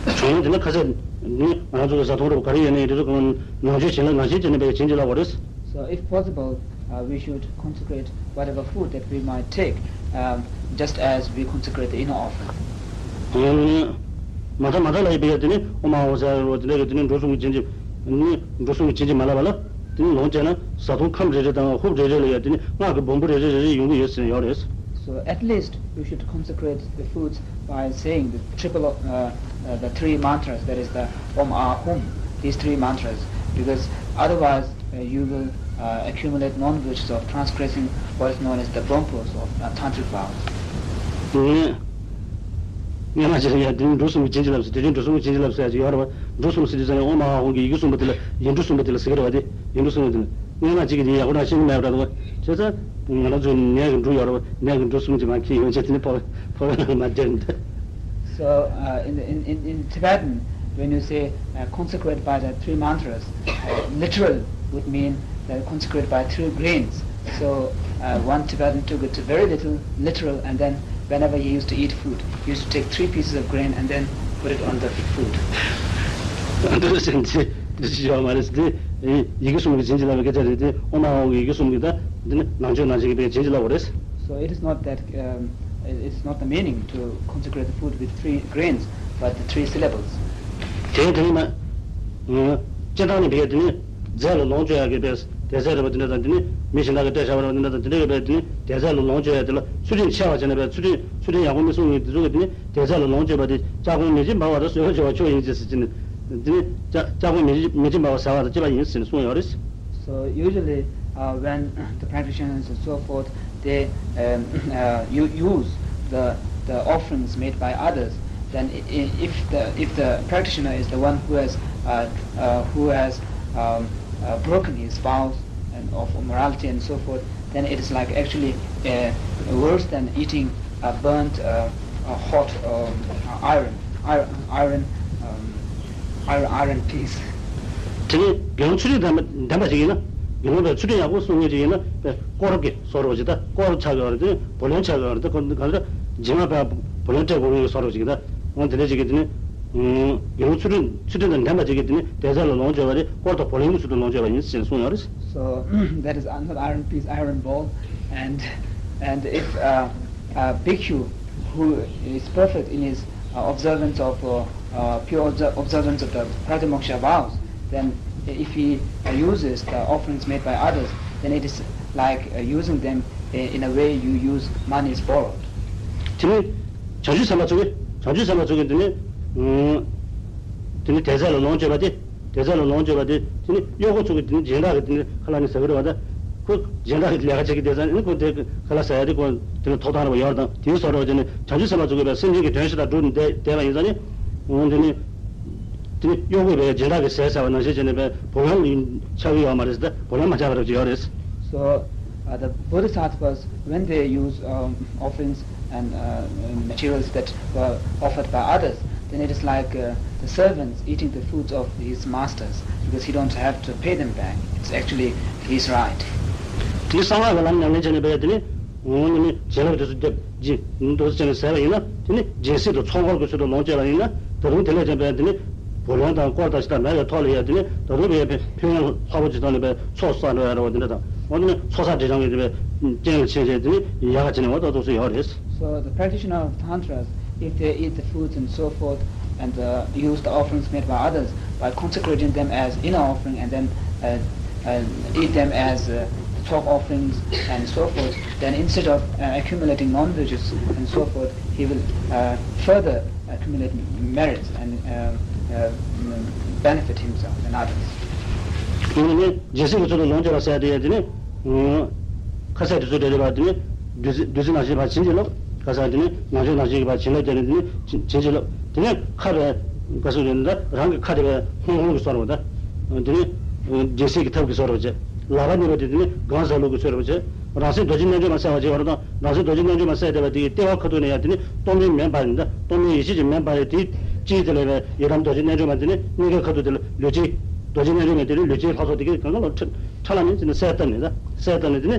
བྱུང་ན་དེ་ནི་ཁ་ཟས་ནི་ང་ཚོ་གི་བཟའ་བཏུང་རེད་པ། ག་རེ་ཡོད་ནའི་དེ་ཚོ་གང་ནང་མཆོད་བྱིན་རླབས་ནང་བཞིན་བྱས་ནས་བྱིན་གྱིས་བརླབས་དགོས་རེད། So if possible, uh, we should consecrate whatever food that we might take, um, just as we consecrate the inner offering. མ་ད་མ་ད་ལ་ཡི་བེ་ཡ་དེ་ནི་ཨོ་མ་ཨོ་ཟེར་རོ་དེ་འདྲ་གི་དེ་ནི་འགྲོ་སོང་གི་བྱིན་གྱིས་ནི་འགྲོ་སོང་གི་བྱིན་གྱིས་མ་བརླབས་པ་ལ་དེ་ནི་ལོངས་སྤྱད་ན་བཟའ་བཏུང་ཁམ་རེ་རེ་དང་ཧུབ་རེ་རེ་ལ་ཡ་དེ་ནི་སྔགས་ཀྱི་སྦོམ་པོ་རེ་རེ་རེ་རེ་ཡོང་གི་ཡོད་ཟེར་ཡོད་རེད། So at least we should consecrate the foods By saying the triple, uh, uh, the three mantras, that is the Om Ah Hum, these three mantras, because otherwise uh, you will uh, accumulate non-virtues of transgressing what is known as the Brahmapos of uh, tantric vows. ངས་ང་ཅིག་ཡ་དེ་འབྲུ་གསུམ་གྱི་བྱིན་གྱིས་བརླབས་སོ། དེ་བཞིན་འབྲུ་གསུམ་གྱི་བྱིན་གྱིས་བརླབས་སོ་ཡ་ཅིག་ཡོད་རེད་བ། འབྲུ་གསུམ་ཟེར་དུས་ཙང་ཡང་ཨོཾ་ཨཱཿཧཱུྃ་གི་ཡི་གེ་གསུམ་པོ་དེ་ལ་ཡིག་འབྲུ་གསུམ་པོ་དེ་ལ་ཟེར་གྱི་རེད་བ། དེ་ཡིག་འབྲུ་གསུམ་པོ་དེ་ལ། སྔོན་མ་གཅིག་གིས་དེ་ཡག་པོ་རང་ཤེས་ཀྱི་མེད་པ་འདྲ་འདུག་བ། བྱས་ཙང་ང་རང་ཚོའི་ནས་ཀྱི་འབྲུ་ཡོད་རེད་བ། ནས་ཀྱི་འབྲུ་གསུམ་གྱི་མར་འཁྱེར་ཡོང་བྱས་དེ་ནས་ཕོ་བའི་ཕོ་བའི་ནང་ལ་མར་སྦྱར་ནས། So uh, in, the, in, in, in Tibetan, when you say uh, consecrate by the three mantras, uh, literal would mean that consecrate by three grains. So uh, one Tibetan took it to very little, literal, and then whenever he used to eat food, he used to take three pieces of grain and then put it on the food. འདི་སེམས་ཅན་འདི་ཞིག་ཡོད་མ་རེད། འདི་ཡི་གེ་གསུམ་གྱི་བྱིན་གྱིས་བརླབས་པའི་སྐད་ཆ་རེད། དེ་ཨོཾ་ཨཱཿཧཱུྃ་གི་ཡི་གེ་གསུམ་གྱིས་ད་འདི་ནི་ནང་མཆོད་ནང་བཞིན་གྱི་བྱིན་གྱིས་བརླབས་པ་རེད། So it is not that um, it is not the meaning to consecrate the food with three grains, but the three syllables. དེ་དེ་ནི་མ། སྤྱིར་བཏང་ནི་བས་དེ་ནི་རྫས་ལ་ལོངས་སྤྱོད་ཡག་གི་བས་དེ་ཚད་རེད་པ། དེ་འདྲ་དང་དེ་ནི་མི་གཞན་དག་གི་སྤྲད་བཞག་པ་རེད་པ། དེ་འདྲ་དང་དེ་འདྲ་གི་བས་དེ་ནི་དེ་ཚད་ལ་ལོངས་སྤྱོད་ཡག་དེ་ལ་ཚུལ་ཁྲིམས་འཆལ་བ་བྱས་ནས་བས་ཚུལ་ཁྲིམས་ཚུལ་ཁྲིམས་ཡག་པོ་མི་སྲུང་མཁན་དེ་ཚོ་གི་དེ་ནི་དེ་ཚད་ལ་ལོངས་སྤྱོད་པ་དེ་སྐྱབས་མགོན་མི་འཇིགས་འབར་བ་དང་བཟོད་པར་བྱ་བ་མཆོག་ཡིན་ཅེས་ཟེར་གྱི་ནི། དེ་ནི་སྐྱབས་སྐྱབས་མགོན་མི་འཇིགས་མི་འཇིགས་འབར་བ་ཟེར་བ་དང་བཅས་པ་ཡིན་ཟེར་ནས་གསུངས་ཡོད་རེད། So usually, uh, when the practitioners and so forth, they um, uh, u- use the the offerings made by others, then i- i- if the if the practitioner is the one who has uh, uh, who has um, uh, broken his vows and of morality and so forth, then it is like actually uh, worse than eating a burnt, uh, a hot um, iron, iron, iron, um, iron, iron piece. དེ་ནི་དགེ་སློང་ཚུལ་ཁྲིམས་ལྡན་པ་ལྡན་པ་ཞིག་ཡིན་ན། དགེ་སློང་པས་ཚུལ་ཁྲིམས་ཡག་པོ་སྲུང་མཁན་ཞིག་ཡིན་ན་པས་དཀོར་གྱི་བཟོ་འདྲ་ཅིག་ད་དཀོར་ཆགས་ཡོད་རེད། དེ་བུ་ལོན་ཆགས་ཡོད་རེད། དེ་གང་གང་ལྟར་རྗེས་མ་པས་བུ་ལོན་སྤྲད་དགོས་མཁན་གྱི་བཟོ་འདྲ་ཅིག་ད། འོ་དེ་འདྲ་ཅིག་གིས་དེ་ནི་དགེ་སློང་ཚུལ་ཁྲིམས་ཚུལ་ཁྲིམས་དང་ལྡན་པ་ཅིག་གིས་དེ་ནི་དེ་ཚད་ལ་ལོངས་སྤྱོད་པ་དེ་དཀོར་དང་བུ་ལོན་གྱི་ཚུལ་དུ་ལོངས་སྤྱོད་པ་ཡིན་ཟེར་གསུངས་ཡོད་རེད། So that is not iron piece, iron ball, and and if uh, a bhikkhu who is perfect in his uh, observance of uh, uh, pure obser- observance of the pratimoksha vows, then if he uh, uses the offerings made by others, then it is like uh, using them i- in a way you use monies borrowed. དེ་ནི་བྱང་ཆུབ་སེམས་དཔའ་ཚོ་གིས་བྱང་ཆུབ་སེམས་དཔའ་ཚོ་གིས་དེ་ནི་ཨུམ། དེ་ནི་དེ་ཚད་ལ་ལོངས་སྤྱོད་པ་དེ། དེ་ཚད་ལ་ལོངས་སྤྱོད་པ་དེ་དེ་ནི་གཡོག་པོ་ཚོ་གིས་དེ་ནི་སྦྱིན་བདག་གིས་དེ་ནི་ཁ་ལག་ནི་ཟ་གི་རེད་བ། ད་ཁོ་སྦྱིན་བདག་གི་ལས་ཀ་བྱེད་ཀྱི་ཡོད་ཙང་ནི་ཁོ་དེ་ཁ་ལག་ཟ་ཡ་དེ་ཁོ་དེ་ནི་ཐོབ་ཐང་རེད་བ། ཡོད་རེད། ད་དེའི་བཟོ་འདྲ་བ་དེ་ནི་བྱང་ཆུབ་སེམས་དཔའ་ཚོ་གིས་བས་སེམས་ཅན་གྱི་དོན་ཤ་སྟག་བསྒྲུབས་ནས་བསྡད་བསྡད་པ་ཡིན་ཙང་ནི། འོ་དེ་ནི་དེ་ནི་གཡོག་པོས་བས་སྦྱིན་བདག་གི་ཟས་ཟ་བ་ནང་བཞིན་བྱས་ནས་བས་བུ་ལོན་ཆགས་ཀྱི་ཡོད་མ་རེད་ཟེར། ད་བུ་ལོན་མ་ཆགས་པ་རེད་ཅེས་ཡོད་རེད། So uh, the bodhisattvas, when they use um, offerings and uh, materials that were offered by others, then it is like uh, the servants eating the foods of his masters because he don't have to pay them back. It's actually his right. དེ་གསང་སྔགས་ཀྱི་ལམ་ཉམས་ལེན་བྱས་ནས་བས་དེ་ནི་འོ་ནི་ནི་བྱིན་རླབས་དེ་ཚོ་རྒྱབ་ཀྱི་འདུག་ཟེར་ནས་ཟེར་བ་ཡིན་ན། དེ་ནི་སྦྱིན་སྲེག་དང་ཚོགས་འཁོར་གྱི་ཚུལ་དུ་ལོངས་སྤྱད་པ་ཡིན་ན། ད་དུང་དེ་ལས་ཀྱང་བས་དེ་ནི་བུ་ལོན་དང་དཀོར་དང་ཞེ་དྲག་མེད་པའི་ཐོག་ལ་ཡ་དེ་ནི་ད་དུང་བས་ཕན་ཡོན་ལྷག་པོ་ཅིག་བཏང་ནས་བས་ཚོགས་བསགས་འགྲོ་ཡ་རེད་བ། དེ་འདྲ་དང་འོ་དེ་ནི་ཚོགས་བསགས་འདྲེས་སྦྱང་གི་དེ་བས་རྐྱེན་ལ་ཕྱིན་བྱས་དེ་ནི་ཡག་ག་བྱས་ནས་འོ་ད་འདུག་སེ་ཡོད་རེད། So the practitioner of tantras, if they eat the foods and so forth, and uh, use the offerings made by others by consecrating them as inner offering and then uh, uh, eat them as uh, the tzok offerings and so forth, then instead of uh, accumulating non-virtues and so forth, he will uh, further accumulate merits and uh, uh, benefit himself and others. དེ་ནི་སྦྱིན་སྲེག་གི་ཚུལ་དུ་ལོངས་སྤྱོད་པ་ཟེར་ཡ་དེ་ཡ་དེ་ནི། ཁ་ཟས་དེ་ཚོ་དེ་རེད་བ། དེ་ནི་བདུད་རྩི་བདུད་རྩི་ནང་བཞིན་བ་བྱིན་གྱིས་རློབས། ཁ་ཟས་དེ་ནི་ནང་མཆོད་ནང་བཞིན་གྱི་བ་བྱིན་རླབས་བརྒྱབ་ནས་དེ་ནི་བྱིན་བྱིན་གྱིས་རློབས། དེ་ནི་ཁ་བའི་ག་ཟེར་དགོས་རེད། ད་རང་གི་ཁ་དེ་བས་ཧོང་ཧོང་གི་བཟོ་འདྲ་བ་ད། དེ་ནི་སྦྱིན་སྲེག་གི་ཐབས་ཀྱི་བཟོ་འདྲ་བ་བྱས། ལག་པ་གཉིས་པ་དེ་དེ་ནི་གང་ཟག་ལུགས་ཀྱི་བཟོ་འདྲ་བ་བྱས། རང་སེམས་རྡོ་རྗེ་རྣལ་འབྱོར་མ་གསལ་བ་བྱས་པ་རེད། ད་རང་སེམས་རྡོ་རྗེ་རྣལ་འབྱོར་མ་གསལ་བསྡད་པ་དེ་གི་ལྟེ་བ་ཁ་ཐུག་ནས་ཡ་དེ་ནི་སྟོང་པའི་མེ་འབར་ནས། ད་སྟོང་པའི་ཡེ་ཤེས་ཀྱི་མེ་འབར་ཡ་དེ་དཀྱིལ་དེ་ལ་བས་ཡི་དམ་རྡོ་རྗེ་རྣལ་འབྱོར་མ་དེ་ནི་སྙིང་གའི་ཁ་ཐུག་དེ་ལ་ལུས་སྦྱིན། རྡོ་རྗེ་རྣལ་འབྱོར་མ་དེ་ནི་ལུས་སྦྱིན་ལྷ་ཚོགས་དེ་གའི་གང་ག་ལ་ཁྲ་ཁྲ་ལམ་ཡིན་ཟེར་ནས་གསལ་བཏབ་ནས། ད་གསལ་བཏབ་ནས་དེ་ནི་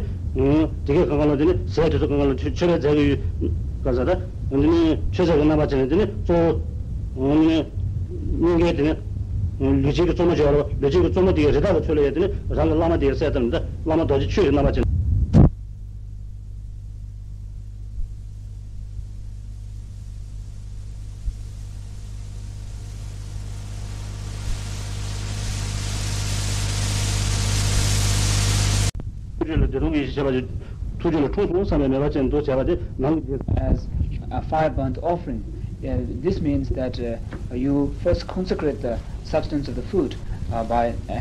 དེ་གའི་གང་ག་ལ་དེ་ནི་ཟས་དེ་ཚོ་གང་ག་ལ་མཆོད་པའི་རྫས་ཀྱི་ཡུལ་ག་ཟེར། ད་དེ་ནི་མཆོད་རྫས་ཀྱི་རྣམ་པ་བྱས་ནས་དེ་ནི་གཙོ་བོ་དེ་ནི་སྙིང་གའི་དེ་ནི་ལུས་སྦྱིན་གྱི་གཙོ་མོ་བྱས་པ་རེད་བ། ལུས་སྦྱིན་གྱི་གཙོ་མོ་དེ་གའི་རི་དྭགས་ཀྱི་ཚུལ་ལ་ཡ་དེ་ནི་རང་གི་བླ་མ་དེ་གའི་གསལ་བཏབ་ནས། ད་བླ་མ་རྡོ་རྗེ་ཆོས་ཀྱི་རྣམ་པ་བྱས་ནས། ཐུགས་རྗེ་ལ་བདེ་སྟོང་གི་ཡེ་ཤེས་བྱས་པ་ཞིག་ཐུགས་རྗེ་ལ་འཁྲུངས་སོང་བསམ་པའི་མོས་པ་ཅན་དུ་བྱས་པ་དེ་ནང་གི་རྗེས། As a fire burnt offering, Uh, this means that uh, you first consecrate the substance of the food uh, by uh,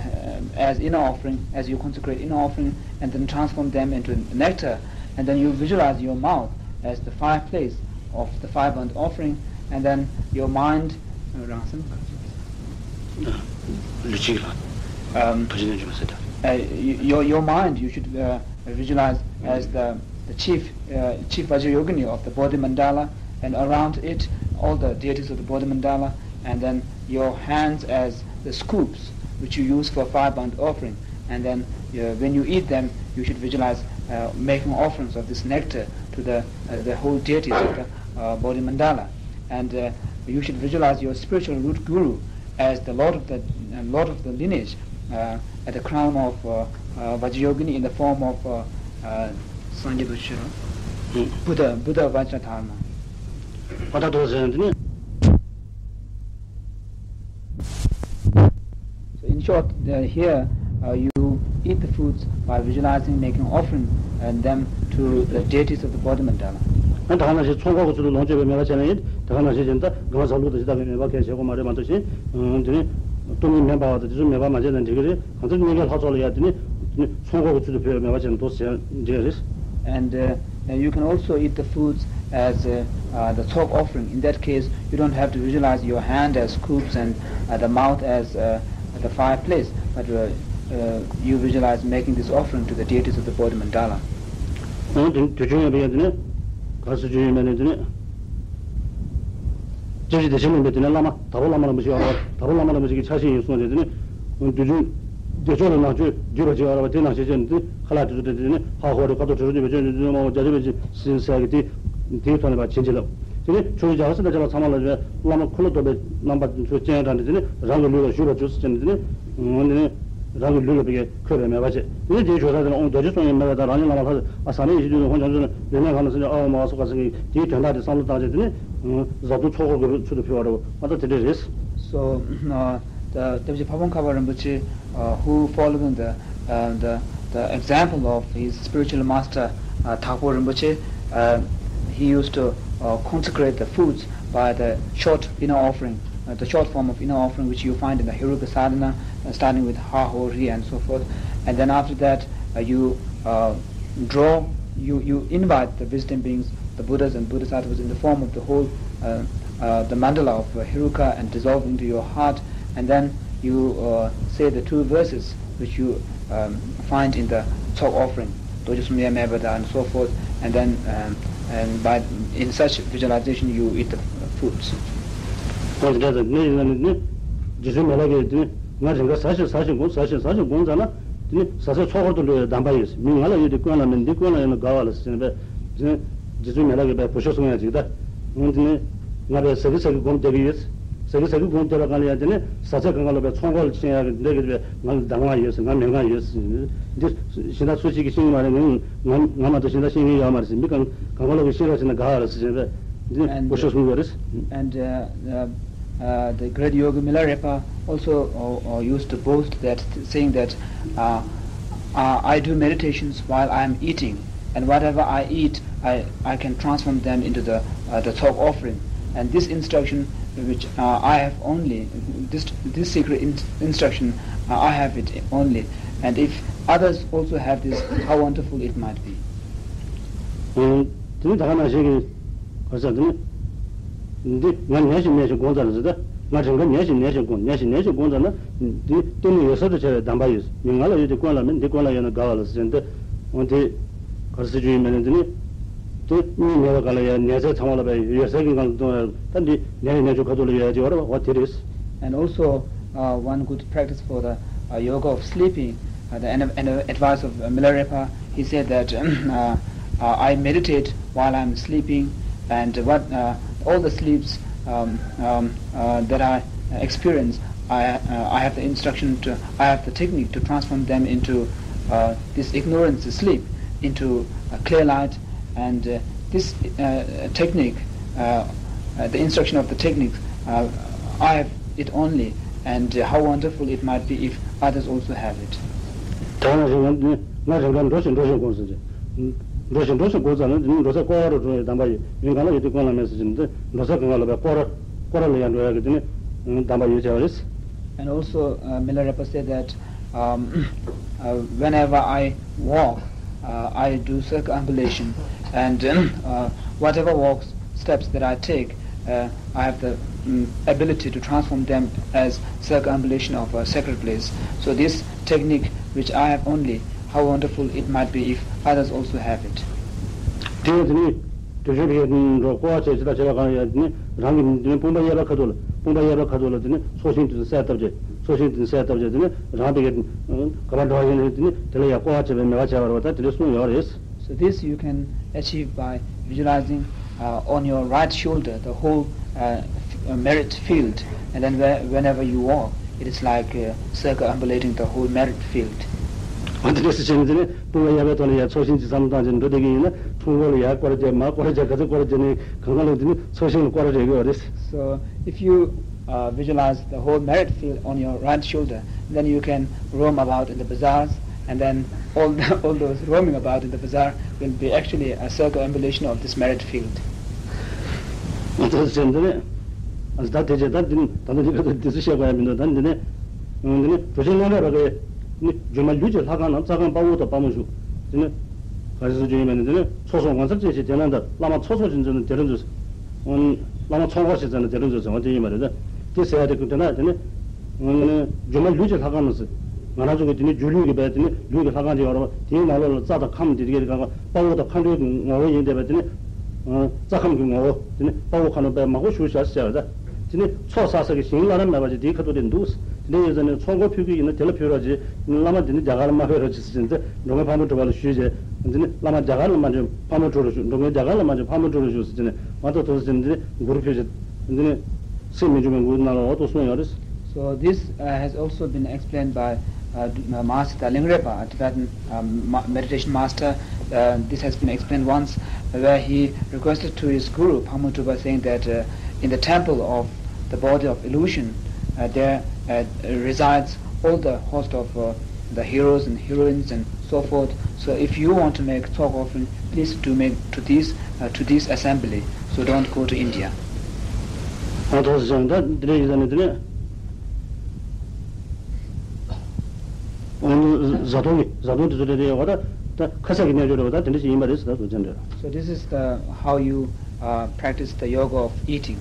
as inner offering, as you consecrate inner offering, and then transform them into nectar, and then you visualize your mouth as the fireplace of the fire burnt offering, and then your mind. Um, uh, y- your, your mind you should uh, visualize as the, the chief, uh, chief Vajrayogini of the Bodhi Mandala, and around it all the deities of the Bodhi Mandala, and then your hands as the scoops which you use for fire burnt offering, and then uh, when you eat them, you should visualize uh, making offerings of this nectar to the, uh, the whole deities of the uh, Bodhi Mandala. And uh, you should visualize your spiritual root guru as the lord of the uh, lord of the lineage uh, at the crown of uh, uh, Vajrayogini in the form of uh, uh, Sangye Doshiro, Buddha, Buddha Vajradharma. So in short, uh, here uh, you eat the foods by visualizing, making offering and them to the deities of the Bodhi Mandala. ད་ག་ནང་བཞིན་ཚོགས་འཁོར་གྱི་ཚུལ་དུ་ལོངས་སྤྱོད་པའི་མེད་པ་བྱས་ན་ཡིན། ད་ག་ནང་བཞིན་བྱས་ན་ད་གང་ཟག་ལུགས་དང་ཇི་ལྟ་བུའི་མེད་པ་གལ་ཆེ་གོ་མ་རེད་མ་གཏོགས་ཤིང་། དེ་ནི་ལྟོ་མི་མེད་པ་དང་དེ་ཚོ་མེད་པ་མ་བྱས་ན་འགྲིག་གི་རེད། གང་ལྟར་གནས་འགལ་ལྷ་ཚོགས་ལ་ཡང་དེ་ནི་དེ་ནི་ཚོགས་འཁོར་གྱི་ཚུལ་དུ་ཕུལ་བའི་མེད་པ་བྱས་ན་འདུག་ཟེར་འགྲིག་གི་རེད། And uh, uh, you can also eat the foods as uh, uh, the ཚོགས offering. In that case, you don't have to visualize your hand as scoops and uh, the mouth as uh, the fireplace, but uh, uh, you visualize making this offering to the deities of the Bodhi Mandala. འོན་ཏེ་དུས་རྒྱུན་ཡོད་པའི་དེ་ནི་ག་ཟེར་རྒྱུ་ཡོད་མེད་ནི་དེ་ནི། སྐྱབས་རྗེ་བདེ་ཆེན་ལུང་པའི་དེ་ནས་བླ་མ་དྭགས་པོ་བླ་མ་རིན་པོ་ཆེ་ཡོད་རེད་བ། དྭགས་པོ་བླ་མ་རིན་པོ་ཆེ་གི་ཕྱག་བཞེས་ཡིན་གསུངས་ཏེ་དེ་ནས་དུས་རྒྱུན་བདེ་མཆོག་ལ་ནང་ཆོས་བརྒྱུད་པ་ཅིག་ཡོད་རེད་བ། དེ་ནང་བཞིན་བྱས་ནས་དེ་ཁ་ལག་དེ་ཚོ་དེ་དེ་ནས་ཧ་ཧོ་རེ་ཁ་དོག་དྲི་རོ་ནི་བེད་སྤྱོད་འདི་ཚོ་མང་པོ་རྒྱ་ཆེ་བེད་ཅིག་སྲིད་ས་གི་དེ་དེའི་ཐོག་ནས་བ་བྱིན་གྱིས་བརླབས། དེ་ནས་ཆོས་རྒྱལ་ཁ་སེ་ན་རྒྱ་ལ་ཚང་མ་ལ་བླ་མ་འཁོར་ལོ་སྡོམ་པའི་རྣམ་པ་ཚོ་སྤྱན་དྲངས་ཏེ་དེ་ནས་རང་གི་ལུས་ལ་བཞུགས་པར་གྱུར་ཟེར་ནས་དེ་ནས་འོང་དེ་ནས་རང་གི་ལུས་ལ་བི་གའི་འཁོད་པའི་མེད་པ་བྱས། དེ་ནས་དེའི་ཞོར་ས་དེ་ལ་ཨོང་རྡོ་རྗེ་བཙུན་ཡང་མེད་པ་དང་རང་ཉིད་བླ་མ་ལྷ་ས་ཨ་ས་མེད་ཡེ་ཤེས་འདུས་ལ་ཧོང་བྱང་ཆུབ་ན་ལུས་མེད་གང་ལ་སེམས་ཅན་ཨ་བ་མ་བ་སོ་ག་ས་གི་དེའི་དོན་དག་དེ་བསམ་བློ་བཏང་བྱས་དེ་ནས་བཟའ་བཏུང་ཚོགས་འཁོར་དགོས་པའི་ཚུལ་དུ་ཕུལ་བ་རེད་བ། ད་དེ་འདྲ་རེད། So, uh, the སྐྱབས་རྗེ་ཕ་བོང་ཁ་པ་རིན་པོ་ཆེ, uh, who following the, uh, the, the example of his spiritual master, uh, དྭགས་པོ་རིན་པོ་ཆེ, uh, he used to uh, consecrate the foods by the short inner offering, uh, the short form of inner offering which you find in the Heruka Sadhana, uh, starting with Ha, Ho, Ri, and so forth. And then after that, uh, you uh, draw, you, you invite the visiting beings, the Buddhas and Bodhisattvas in the form of the whole, uh, uh, the mandala of uh, Heruka and dissolve into your heart. And then you uh, say the two verses which you um, find in the Tsok offering, Dojo Sumya Mebada and so forth. And then um, and by in such visualization you eat the foods. གང་དེ་འདྲ་དང་གནས་ཡིན་ན་ནི་རྗེ་བཙུན་མི་ལ་གིས་དེ་ནི་ང་རེ་འགའ་ཟ་ཞིང་ཟ་ཞིང་སྒོམ་ཟ་ཞིང་ཟ་ཞིང་སྒོམ་ཙམ་ན་དེ་ནི་ཟ་ཟས་ཚོགས་འཁོར་དུ་འགྲོ་བའི་གདམས་པ་ཡོད། མི་ང་ལ་ཡོད་དེ་ཀུན་ལ་མེད་འདི་ཀུན་ལ་ཡོད་ན་དགའ་བ་ལ་ཟེར་ནས་པས། དེ་ནི་རྗེ་བཙུན་མི་ལ་གིས་པས་བུ་ཤོ་གསུང་ཡ་ཅིག་ད། འོན་ཏེ་ནི་ང་པས་ཟ་གི་ཟ་གི་སྒོམ་བསྡད་ཀྱི་ཡོད། ཟ་གི་ཟ་གི་སྒོམ་བསྡད་པ་གང་ལ་ཡང་དེ་ནི་ཟ་ཚད་གང་ག་ལོ་པས་ཚོང་ཁོག་ལ་ཤེས་ཡ་གི་འདྲ་གི་པས་ང་ལ་གདམས་ངག་ཡོད་ཟེར། ང་མི་ངག་ཡོད་ཟེར། འདི་གཞན་དག་སུ་གཅིག་གིས་ཤེས་ཀྱི་མ་རེད། ང་ང་ང་མ་གཏོགས་གཞན་དག་ཤེས་མཁན་ཡོད་མ་རེད་ཟེར། མི་གང་གང་ག་ལོ་གིས་ཤེས་རོགས་བྱས་ན་དགའ་བ་རེད་ཟེར་བྱས་པས་འདི་ནི་And བུ་ཤོ་གསུང་དགོས་རེད། And uh, uh, uh, the great yogi Milarepa also uh, uh, used to boast that, saying that uh, uh, I do meditations while I am eating, and whatever I eat, I, I can transform them into the, uh, the Tsok offering. And this instruction, which uh, I have only, this, this secret in- instruction, uh, I have it only. And if others also have this, how wonderful it might be. དེ་ནི་ད་ག་ནང་བཞིན་གྱི་ག་ས་དེ་ནི་འདི་ང་ཉལ་ཞིང་ནས་ཞིང་སྒོམ་ཙམ་ལ་ཟེར། ད་ང་རེ་འགའ་ཉལ་ཞིང་ནས་ཞིང་སྒོམ་ཉལ་ཞིང་ནས་ཞིང་སྒོམ་ཙམ་ན་འདི་གཏི་མུག་ཡོད་ས་དུ་བྱ་བའི་གདམས་པ་ཡོད། མི་ང་ལ་ཡོད་དེ་ཀུན་ལ་མེད་འདི་ཀུན་ལ་ཡོད་ན་དགའ་བ་ལ་ཟེར་ཏེ། འོན་ཏེ་ག་རེ་ཟེར་རྒྱུ་ཡིན་མིན་ནི་འདི་ནི་དེ་གཉིད་ཉལ་བ་ག་ལ་ཡ་ཉལ་སའི་ཚང་མ་ལ་བས་ཡོད་སའི་གི་ངང་ལ་གཏོང་ཡ། ད་འདི་ཉལ་ཡ་ཉལ་ཆོག་ཁ་ཐུག་ལ་ཡོད་ཡ་དེ་བར་བ་དེ་རེད། And also, uh, one good practice for the uh, yoga of sleeping, uh, the an- an advice of uh, Milarepa, he said that uh, uh, I meditate while I'm sleeping, and what uh, all the sleeps um, um, uh, that I experience, I, uh, I have the instruction to, I have the technique to transform them into uh, this ignorance sleep into a clear light, and uh, this uh, technique, uh, uh, the instruction of the technique, uh, I have it only, and uh, how wonderful it might be if others also have it. ད་ང་རེ་ང་ང་རེ་འགའ་འགྲོ་ཞིང་འགྲོ་ཞིང་དགོངས་ཟེར་ཏེ། འགྲོ་ཞིང་འགྲོ་ཞིང་འགྲོ་ཙམ་ན་དེ་ནི་འགྲོ་ས་སྐོར་བ་རུ་འགྲོ་བའི་གདམས་པ་ཡོད། ཡུན་གང་ལ་ཡོད་དེ་ཀུན་ལ་མེད་ཟེར་གྱི་འདི་འགྲོ་ས་གང་ག་ལ་བའི་སྐོར་བ་སྐོར་བ་ལ་ཡང་འགྲོ་ཡག་གི་དེ་ནི་གདམས་པ་ཡོད་བྱ་བ་རེད། And also, uh, Milarepa said that, um, uh, whenever I walk, uh, I do circumambulation, and uh, whatever walks, steps that I take, uh, I have the um, ability to transform them as circumambulation of a sacred place. So this technique, which I have only, how wonderful it might be if others also have it. དེ་ཡང་དེ་ནི་དུས་ཆེན་བའི་འགྲོ་སྐོར་བ་བྱས་ཇི་ལྟར་བྱེད་པ་གང་ཡང་དེ་ནི་རང་གི་དེ་ནི་དཔུང་པ་གཡས་པ་ཁ་ཐུག་ལ་དཔུང་པ་གཡས་པ་ཁ་ཐུག་ལ་དེ་ནི་ཚོགས་ཞིང་དེ་ཚོ་གསལ་བཏབ་བྱས། ཚོགས་ཞིང་དེ་ཚོ་གསལ་བཏབ་བྱས་དེ་ནི་རང་བའི་ག་པར་འགྲོ་བ་ཡིན་ནའི་དེ་ནི་དེ་ལ་ཡང་སྐོར་བ་བྱས་པའི་མོས་པ་བྱས་པ་རེད་པ། ད་དེ་འདྲ་གསུངས་ཡོད་རེད། So this you can achieve by visualizing uh, on your right shoulder the whole uh, f- uh, merit field, and then whe- whenever you walk, it is like uh, circumambulating the whole merit field. འོ་དེ་འདྲ་སེ་བྱས་ནས་དེ་ནི་དཔུང་པ་གཡས་པའི་ཐོག་ལ་ཡ་ཚོགས་ཞིང་གི་བསམ་བློ་བཏང་བྱས་ནས་འགྲོ་བསྡད་ཀྱི་ཡིན་ན་ཁྲོམ་སྐོར་ལ་ཡར་སྐོར་ར་བརྒྱབ་མར་སྐོར་ར་བརྒྱབ་ག་ཚོད་སྐོར་ར་བརྒྱབ་ནའི་གང་ག་ལ་དེ་ནི་ཚོགས་ཞིང་ལ་སྐོར་ར་རེག་གི་ཡོད་རེད། So if you uh, visualize the whole merit field on your right shoulder, then you can roam about in the bazaars, and then all, the, all those roaming about in the bazaar will be actually a circumambulation of this merit field. ང་ཚོ་བྱས་འདི་ནས་ད་དེ་རྗེས་ད་འདི་ནི་ད་ལྟ་འདི་ག་ཚོད་འདི་ཚོ་བཤད་དགོས་ཡ་མི་འདུག་ད་འདི་ནས་འདི་ནི་གྲུབ་ཆེན་གླིང་རས་པ་གིས་ནི་སྒྱུ་མ་ལུས་ཀྱི་ལྷ་ཁང་ནང་རྩྭ་ཁང་དཔའ་བོ་དང་དཔའ་མོ་བཞུགས། འདི་ནི་ག་རེ་ཟེར་རྒྱུ་ཡིན་པ་ནི་འདི་ནི་ཚོགས་གསོག་ངོ་མཚར་ཅན་ཞིག་དེ་ན་འདིར་བླ་མ་ཚོགས་གསོག་ཅིག་འཛོམས་ན་དེ་རུ་འཛོམས། བླ་མ་ཚོགས་འཁོར་ཞིག་འཛོམས་ན་དེ་རུ་འཛོམས་ཟེར་བ་དེ་ཡིན་པ་རེད། དེ་ཟེར་ཡ་དེ་དེ་ན་དེ་ནི་སྒྱུ་མ་ལུས་ཀྱི་ལྷ་ཁང་ནང་ཟེར། ང་རང་ཚོ་གི་དེ་ནི་སྒྱུ་ལུས་ཀྱི་བས་དེ་ནི་ལུས་ཀྱི་ལྷ་ཁང་ཅིག་ཡོད་རེད་པ། དེའི་ནང་ལོགས་ལ་རྩྭ་དང་ཁམས་དེ་དེ་གའི་དེ་ག་དཔའ་བོ་དང་མཁའ་འགྲོའི་ངོ་བོ་ཡིན་བསྡད་པ་དེ་ནི། རྩྭ་ཁམས་ཀྱི་ངོ་བོ་དེ་ནི་དཔའ་བོ་ཁ་ནོར་པས་མང་པོ་བཞུགས་བཞག་ཟེར་བ་ད། དེ་ནི་ཚོགས་བསགས་ས་གི་ཞིང་བླ་ན་མེད་པ་ཅིག་དེའི་ཁ་ཐུག་དེ་འདུག་དེ་འདྲ་ཡིན་ཙང་ནི་ཚོགས་འཁོར་ཕུལ་གི་ཡིན་ན་དེ་ལ་ཕུལ་རོགས་བྱེད། བླ་མ་དེ་ནི་རྒྱ་གར་ལ་མ་ཕེབས་རོགས་བྱེད་ཟེར་ནས་འགྲོ་མགོན་ཕག་མོ་གྲུ་པ་ལ་ཞུས་རྗེས་དེ་ནི་བླ་མ་རྒྱ་གར་ལ་མ་འབྱོན་ཕག་མོ་གྲུ་རུ་བཞུགས། འགྲོ་མགོན་རྒྱ་གར་ལ་མ་འབྱོན་ཕག་མོ་གྲུ་རུ་བཞུགས་ཟེར་ནས་མ་གཏོགས་དོ་ཟེར་ནས་དེ་ནི་མགུར་ཕུལ་བྱས་དེ་ནི་སེམས་མི་འཇུག་པའི་མགུར་ནང་ལ་འོ་ཏོ་གསུངས་ཡོད་རེད། So this uh, has also been explained by uh, Master Lingrepa, a Tibetan um, meditation master. Uh, this has been explained once, where he requested to his guru Pangmo Trungpa, saying that uh, in the temple of the body of illusion, uh, there uh, resides all the host of uh, the heroes and heroines and so forth. So if you want to make talk offering, please do make to this uh, to this assembly. So don't go to India. ཨ་ཐོག་སེ་ད་འདི་འདྲ་ཡིན་ཙང་ནི་དེ་ནས། བཟའ་བཏུང་གི་བཟའ་བཏུང་དེ་ཚོ་རེ་རེ་ཡོད་པ་ད་ད་ཁ་ཟས་ཀྱི་རྣལ་འབྱོར་རེད་པ་ད་དེ་འདྲ་ཞིག་ཡིན་པ་རེད་ཟེར་ད་དོན་ཚན་རེད། So this is the how you uh, practice the yoga of eating.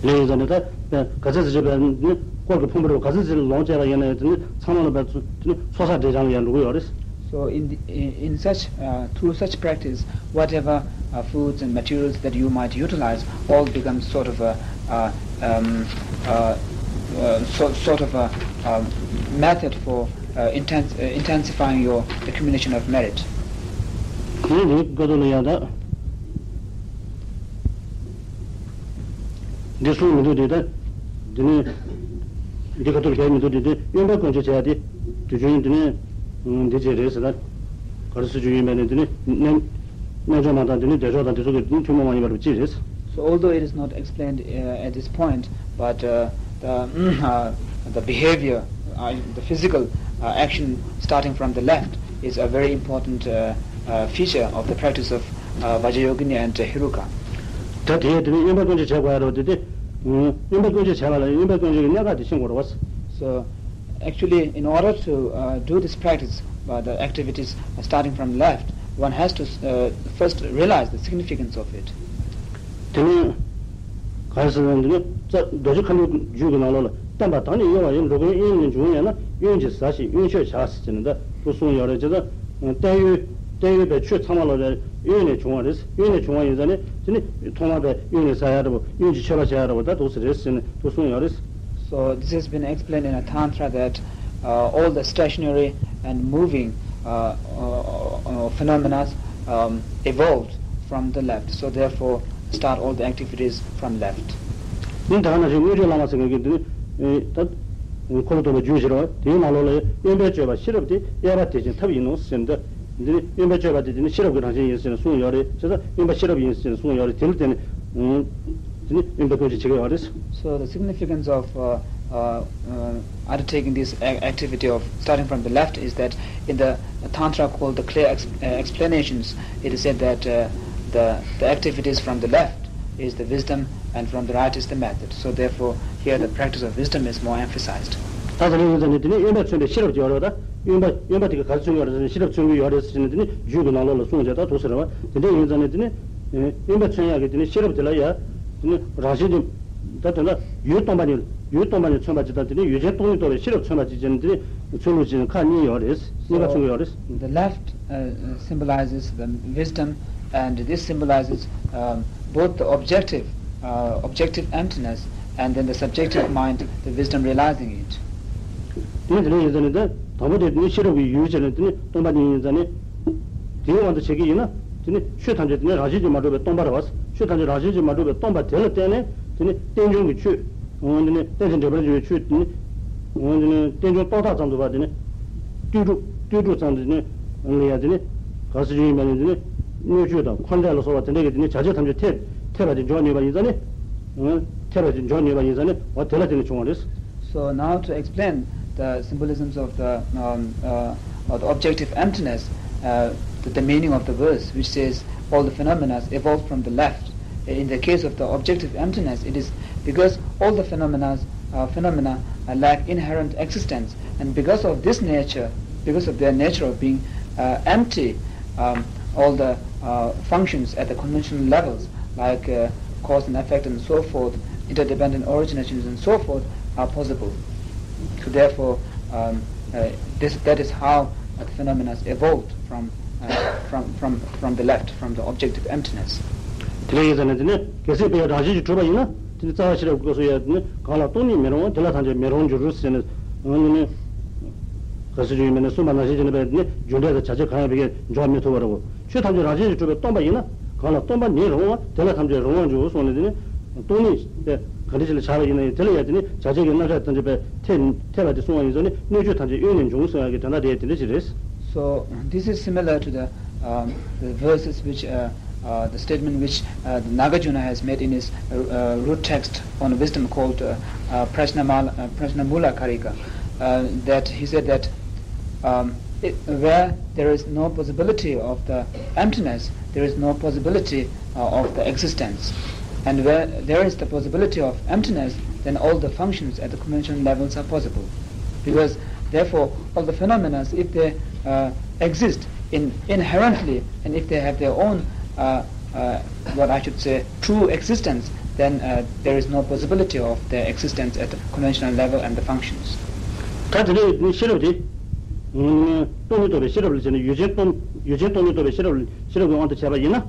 ལས་ཡིན་ཙང་ནི་ད་ག་ཚད་ཟེར་བྱས་པའི་ནི་སྐོར་གྱི་ཕུང་པོ་རེད་པ་ག་ཚད་ཟེར་ལོངས་སྤྱད་པ་ཡིན་ན་ཡང་དེ་ནི་ཚང་མ་ལ་བས་ཚོ་དེ་ནི་ཚོགས་བསགས་འབྲས་བྱང་ལ་ཡང་འགྲོ་གི་ཡོད་རེད། So in the, in in such uh, through such practice, whatever uh, foods and materials that you might utilize all becomes sort of a uh, um, uh, uh, so, sort of a um, method for uh, intens- uh, intensifying your accumulation of merit. དེ་ནི་ཀ་ཏོ་ལ་ཡང་ད། འདི་གསུང་མི་འདུག་དེ་ད། འདི་ནི། འདི་ཁ་ཐུག་གལ་མི་འདུག་དེ་དེ་གཡོན་པ་སྐུ་མཆེད་བྱས་ཏེ། དུས་རྒྱུན་འདི་ནི། འདི་བྱས་རེད་ཟེར་ད། ག་རེ་ཟེར་རྒྱུ་ཡིན་པས་ནི་འདི་ནི། རྣལ་རྣལ་འབྱོར་མ་དང་འདི་ནི་བདེ་མཆོག་དང་འདི་ཚོ་གི་འདི་ནི་ཐུན་མོང་མ་ཡིན་པར་ཅི་རེད། So although it is not explained uh, at this point, but uh, the uh, the behavior, uh, the physical uh, action starting from the left is a very important uh, uh, feature of the practice of uh, Vajrayogini and uh, Heruka. ད་དེ་དེ་ནི་གཡོན་པ་སྐུ་མཆེད་བྱེད་དགོས་ཡ་རེད་པ་དེ་དེ། གཡོན་པ་སྐུ་མཆེད་བྱེད་པ་ལ་གཡོན་པ་སྐུ་མཆེད་ཀྱི་གནད་འགག་དེ་ཤེས་དགོས་རེད་པ། So actually, in order to uh, do this practice, uh, the activities uh, starting from left, one has to uh, first realize the significance of it. དེ་ནི། ག་རེ་ཟེར་ན་འདི་ནི་རྩ་རྡོ་རྗེ་མཁའ་འགྲོའི་རྒྱུད་ཀྱི་ནང་ལོགས་ལ་བརྟན་པ་དང་ནི་གཡོ་བ་ཡིན། འགྲོ་ཀུན་གཡོན་ནས་འབྱུང་ཡང་ན་གཡོན་གྱིས་ཟ་ཞིང་གཡོན་མཆོད་བྱ་ཟེར་ནས་ད་དུ་གསུངས་ཡོད་རེད། བྱས་ཙང་བརྟན་གཡོའི་བརྟན་གཡོའི་པའི་ཆོས་ཚང་མ་ལོགས་ལ་གཡོན་ནས་བྱུང་བ་རེད། གཡོན་ནས་བྱུང་བ་ཡིན་ཙང་ནི་དེ་ནི་ཐོག་མ་པའི་གཡོན་ནས་ཟ་ཡ་འདྲ་པོ་གཡོན་གྱི་མཆོད་པ་བྱ་ཡ་འདྲ་པོ་ད་དུ་ཟེར་རེད་ཟེར་ནས་དུ་གསུངས་ཡོད་རེད། So this has been explained in a tantra that uh, all the stationary and moving uh, uh, uh, phenomena um, evolved from the left. So therefore, start all the activities from left. ནི་ད་ག་ནང་བཞིན་དངོས་བརྗོད་བླ་མ་ཟེར་མཁན་གྱི་འདི་ནི་ད་འཁོར་ལོ་སྡོམ་པའི་རྒྱུད་ཟེར་བ་དེའི་ནང་ལོགས་ལ་གཡོན་པས་བརྗོད་པ་ཤེས་རབ་སྟེ་གཡས་པ་དེ་བཞིན་ཐབས་ཡིན་ནོ་ཟེར་འདི། འདི་ནི་གཡོན་པས་བརྗོད་པ་དེ་དེ་ནི་ཤེས་རབ་ཀྱི་རང་བཞིན་ཡིན་ཟེར་ནས་གསུངས་ཡོད་རེད། བྱས་ཙང་གཡོན་པ་ཤེས་རབ་ཡིན་ཟེར་ནས་གསུངས་ཡོད་རེད། དེ་ལ་བརྟེན་ནས་འདི་ནི་གཡོན་པས་སྐུ་མཆེད་བྱེད་ཀྱི་ཡོད་རེད། So the significance of uh, uh, uh, undertaking this a- activity of starting from the left is that in the Tantra called the clear ex- uh, explanations, it is said that uh, the, the activities from the left is the wisdom and from the right is the method. So therefore, here the practice of wisdom is more emphasized. ད་དེ་ནས་ཡིན་ཙང་ནི་དེ་ནས་དབེན་པས་མཚོན་པའི་ཤེས་རབ་ཀྱི་བར་བ་དང་། དབེན་པ་དབེན་པ་དེ་ག་ག་རེ་མཚོན་གྱི་ཡོད་རེད་ཟེར་ན། ཤེས་རབ་མཚོན་གྱི་ཡོད་རེད་ཟེར་ནས་དེ་ནི་རྒྱུད་ཀྱི་ནང་ལོགས་ལ་གསུངས་བྱས་ད་འདུག་ཟེར་བ། དེ་འདྲ་ཡིན་ཙང་ནི་དེ་ནི་དབེན་པས་མཚོན་ཡག་གི་དེ་ནི་ཤེས་རབ་དེ་ལ་ཡ་དེ་ནི་རང་བཞིན་གྱི་ད་དོན་དག་ཡུལ་སྟོང་པ་ཉིད། ཡུལ་སྟོང་པ་ཉིད་མཚོན་པ་ཅིག་དང་དེ་ནི་ཡུལ་ཅན་སྟོང་ཉིད་རྟོགས་པའི་ཤེས་རབ་མཚོན་པ་ཅིག་བྱས་ནས་དེ་ནི་མཚོན་ལུགས་ཅིག་ཁག་གཉིས་ཡོད་རེད། གཉིས་ཀ་མཚོན་གྱི་ཡོད་རེད། The left uh, symbolizes the wisdom, and this symbolizes um, both the objective, uh, objective emptiness, and then the subjective mind, the wisdom realizing it. དེ་ནི་དེ་ནི་ཡིན་ཙང་ནི་ད་དང་པོ་དེ་དེ་ནི་ཤེས་རབ་ཀྱི་ཡུལ་བྱས་ནས་དེ་ནི་སྟོང་པ་ཉིད་ཡིན་ཙང་ནི། དེའི་དབང་དུ་བྱེད་ཀྱི་ཡིན་ན། དེ་ནི་ཆོས་ཐམས་ཅད་དེ་ནི་རང་བཞིན་གྱིས་མ་གྲུབ་པའི་སྟོང་པ་རེད་བ། ཆོས་ཐམས་ཅད་རང་བཞིན་གྱིས་མ་གྲུབ་པའི་སྟོང་པ་དེ་ལ་བརྟེན་ནས་དེ་ནི་རྟེན་འབྱུང་གི་ཆོས། འོ་དེ་ནི་རྟེན་ཅིང་འབྲེལ་པར་འབྱུང་བའི་ཆོས་དེ་ནི། འོ་དེ་ནི་རྟེན་འབྱུང་རྟོག་བཏགས་ཙམ་དུ་བ་དེ་ནི། ལྟོས་གྲུབ་ལྟོས་གྲུབ་ཙམ་དུ་དེ་ནི། ལ་ཡ་དེ་ནི། ག་ཟེར་རྒྱུ་ཡིན་པ་ནི་དེ་ནི། སྣོད་བཅུད་དང་འཁོར་འདས་ལ་སོགས་པ་དེ་འདྲ་གི་དེ་ནི་བྱ་བྱེད་ཐམས་ཅད་འཐད་འཐད་པ་དེ་འཇོག་ནུས་པ་ཡིན་ཙང་ནི། འཐད་པ་དེ་འཇོག་ནུས་པ་ཡིན་ཙང་ནི་འོ་དེ་ལ་དེ་ནི་བྱུང་བ་རེད། So now to explain the symbolisms of the, um, uh, of the objective emptiness, uh, the, the meaning of the verse which says all the phenomena evolve from the left. In the case of the objective emptiness, it is because all the phenomena, uh, phenomena uh, lack inherent existence, and because of this nature, because of their nature of being uh, empty, um, all the uh, functions at the conventional levels, like uh, cause and effect and so forth, interdependent originations and so forth, are possible. So therefore, um, uh, this, that is how uh, the phenomena evolved from, uh, from, from, from the left, from the objective emptiness. དེ་ལས་ཡིན་ཙང་ནི་དེ་ནི་གལ་སྲིད་དཔེ་ཡང་རང་བཞིན་གྱིས་གྲུབ་པ་ཡིན་ན། དེ་ནི་རྩ་བ་ཤེས་རབ་སྐབས་སུ་ཡང་དེ་ནི་གང་ལ་སྟོང་ཉིད་མེད་རུང་བ་དེ་ལ་ཐམས་ཅད་མེད་རུང་འགྱུར་ཟེར་ནས། འོ་ནི་ནི། ག་ཟེར་རྒྱུ་ཡིན་མིན་ནི་གསུངས་པ་ནང་བཞིན་བྱས་ནས་པས་ནི་རྒྱུ་འབྲས་དང་བྱ་བྱེད་གང་ཡང་བའི་འཇོག་མི་ཐུབ་པ་རེད། ཆོས་ཐམས་ཅད་རང་བཞིན་གྱིས་གྲུབ་པའི་སྟོང་པ་ཡིན་ན། གང་ལ་སྟོང་པ་ཉིད་རུང་བ་དེ་ལ་ཐམས་ཅད་རུང་བར་འགྱུར་གསུངས་ནས། དེ་ནི་སྟོང་ཉིད་དེ་ག་འདྲ་ཞིག་ལ་བྱ་བ་ཡིན་ན་ཡང་དེ་ལ་ཡང་དེ་ནི་བྱ་བྱེད་ཀྱི་རྣམ་གཞག་ཐམས་ཅད་པས་འཐད་འཐད་པ་དེ་གསུངས་པ་ཡིན་ཙང་ནི། སྣོད་བཅུད་ཐམས་ཅད་དབེན་ནས་འབྱུང་གསུངས་ཡག་གི་དོན་དག་དེ་དེ་འདྲ་ཞིག་རེད། So this is similar to the, um, the verses which uh, uh, the statement which uh, the Nagarjuna has made in his uh, uh, root text on wisdom called uh, uh, Prajnamal- uh, Prajnamula Karika, uh, that he said that um, it, where there is no possibility of the emptiness, there is no possibility uh, of the existence. And where there is the possibility of emptiness, then all the functions at the conventional levels are possible. Because, therefore, all the phenomena, if they uh, exist in, inherently, and if they have their own, uh, uh, what I should say, true existence, then uh, there is no possibility of their existence at the conventional level and the functions. ད་དེ་ནས་ཤེས་རབ་དེ། སྟོང་ཉིད་རྟོགས་པའི་ཤེས་རབ་ལ་བྱས་ནས་ཡུལ་ཅན་སྟོང་ཡུལ་ཅན་སྟོང་ཉིད་རྟོགས་པའི་ཤེས་རབ་ཤེས་རབ་ཀྱི་དབང་དུ་བྱས་པ་ཡིན་ན།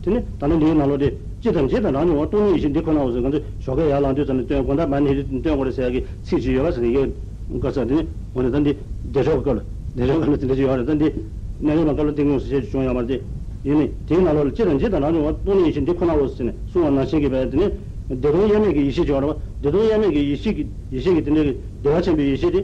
དེ་ནི་ད་ལྟ་འདིའི་ནང་ལོགས་དེ། སྤྱི་དང་རྗེས་དང་རང་བྱུང་བ་སྟོང་ཉིད་ཡེ་ཤེས་འདི་ཁོ་ནའོ་ཟེར། ང་ཚོས་ཞོགས་ཀས་ཡར་ལངས་དུས་ཙམ་ནས་སྟོན། དགོང་དག་མར་ཉལ་དུས་སྟོན་དགོས་རེད་ཟེར་ཡག་གི་ཚིག་ཅིག་ཡོད་པ་ཟེར་ནས་ཡོད། བཀའ་ཚོད་དེ་ནི་འོ་ན་ད་འདི་བདེ་མཆོག་གི་སྐབས་ལ། བདེ་མཆོག་སྐབས་ལ་དེ་འདྲ་ཅིག་ཡོད་རེད། ད་འདི་གནས་ལུགས་ལ་བཀའ་སློབ་སྟེང་ངོས་སུ་བཤད་རྒྱུ་བྱུང་ཡོད་མ་རེད། དེ་ཡིན་ནི་དེའི་ནང་ལོགས་ལ་སྤྱི་དང་རྗེས་དང་རང་བྱུང་བ་སྟོང་ཉིད་ཡེ་ཤེས་འདི་ཁོ་ནའོ་ཟེར་ནས་གསུངས་པ་ནང་བཞིན་གྱི་བས་དེ་ནི་བདེ་སྟོང་དབྱེར་མེད་ཀྱི་ཡེ་ཤེས་ཅིག་ཡོད་རེད་པ། བདེ་སྟོང་དབྱེར་མེད་ཀྱི་ཡེ་ཤེས་ཀྱི་ཡེ་ཤེས་ཀྱི་དེ་འདྲ་གི་བདེ་བ་ཆེན་པོའི་ཡེ་ཤེས་དེ།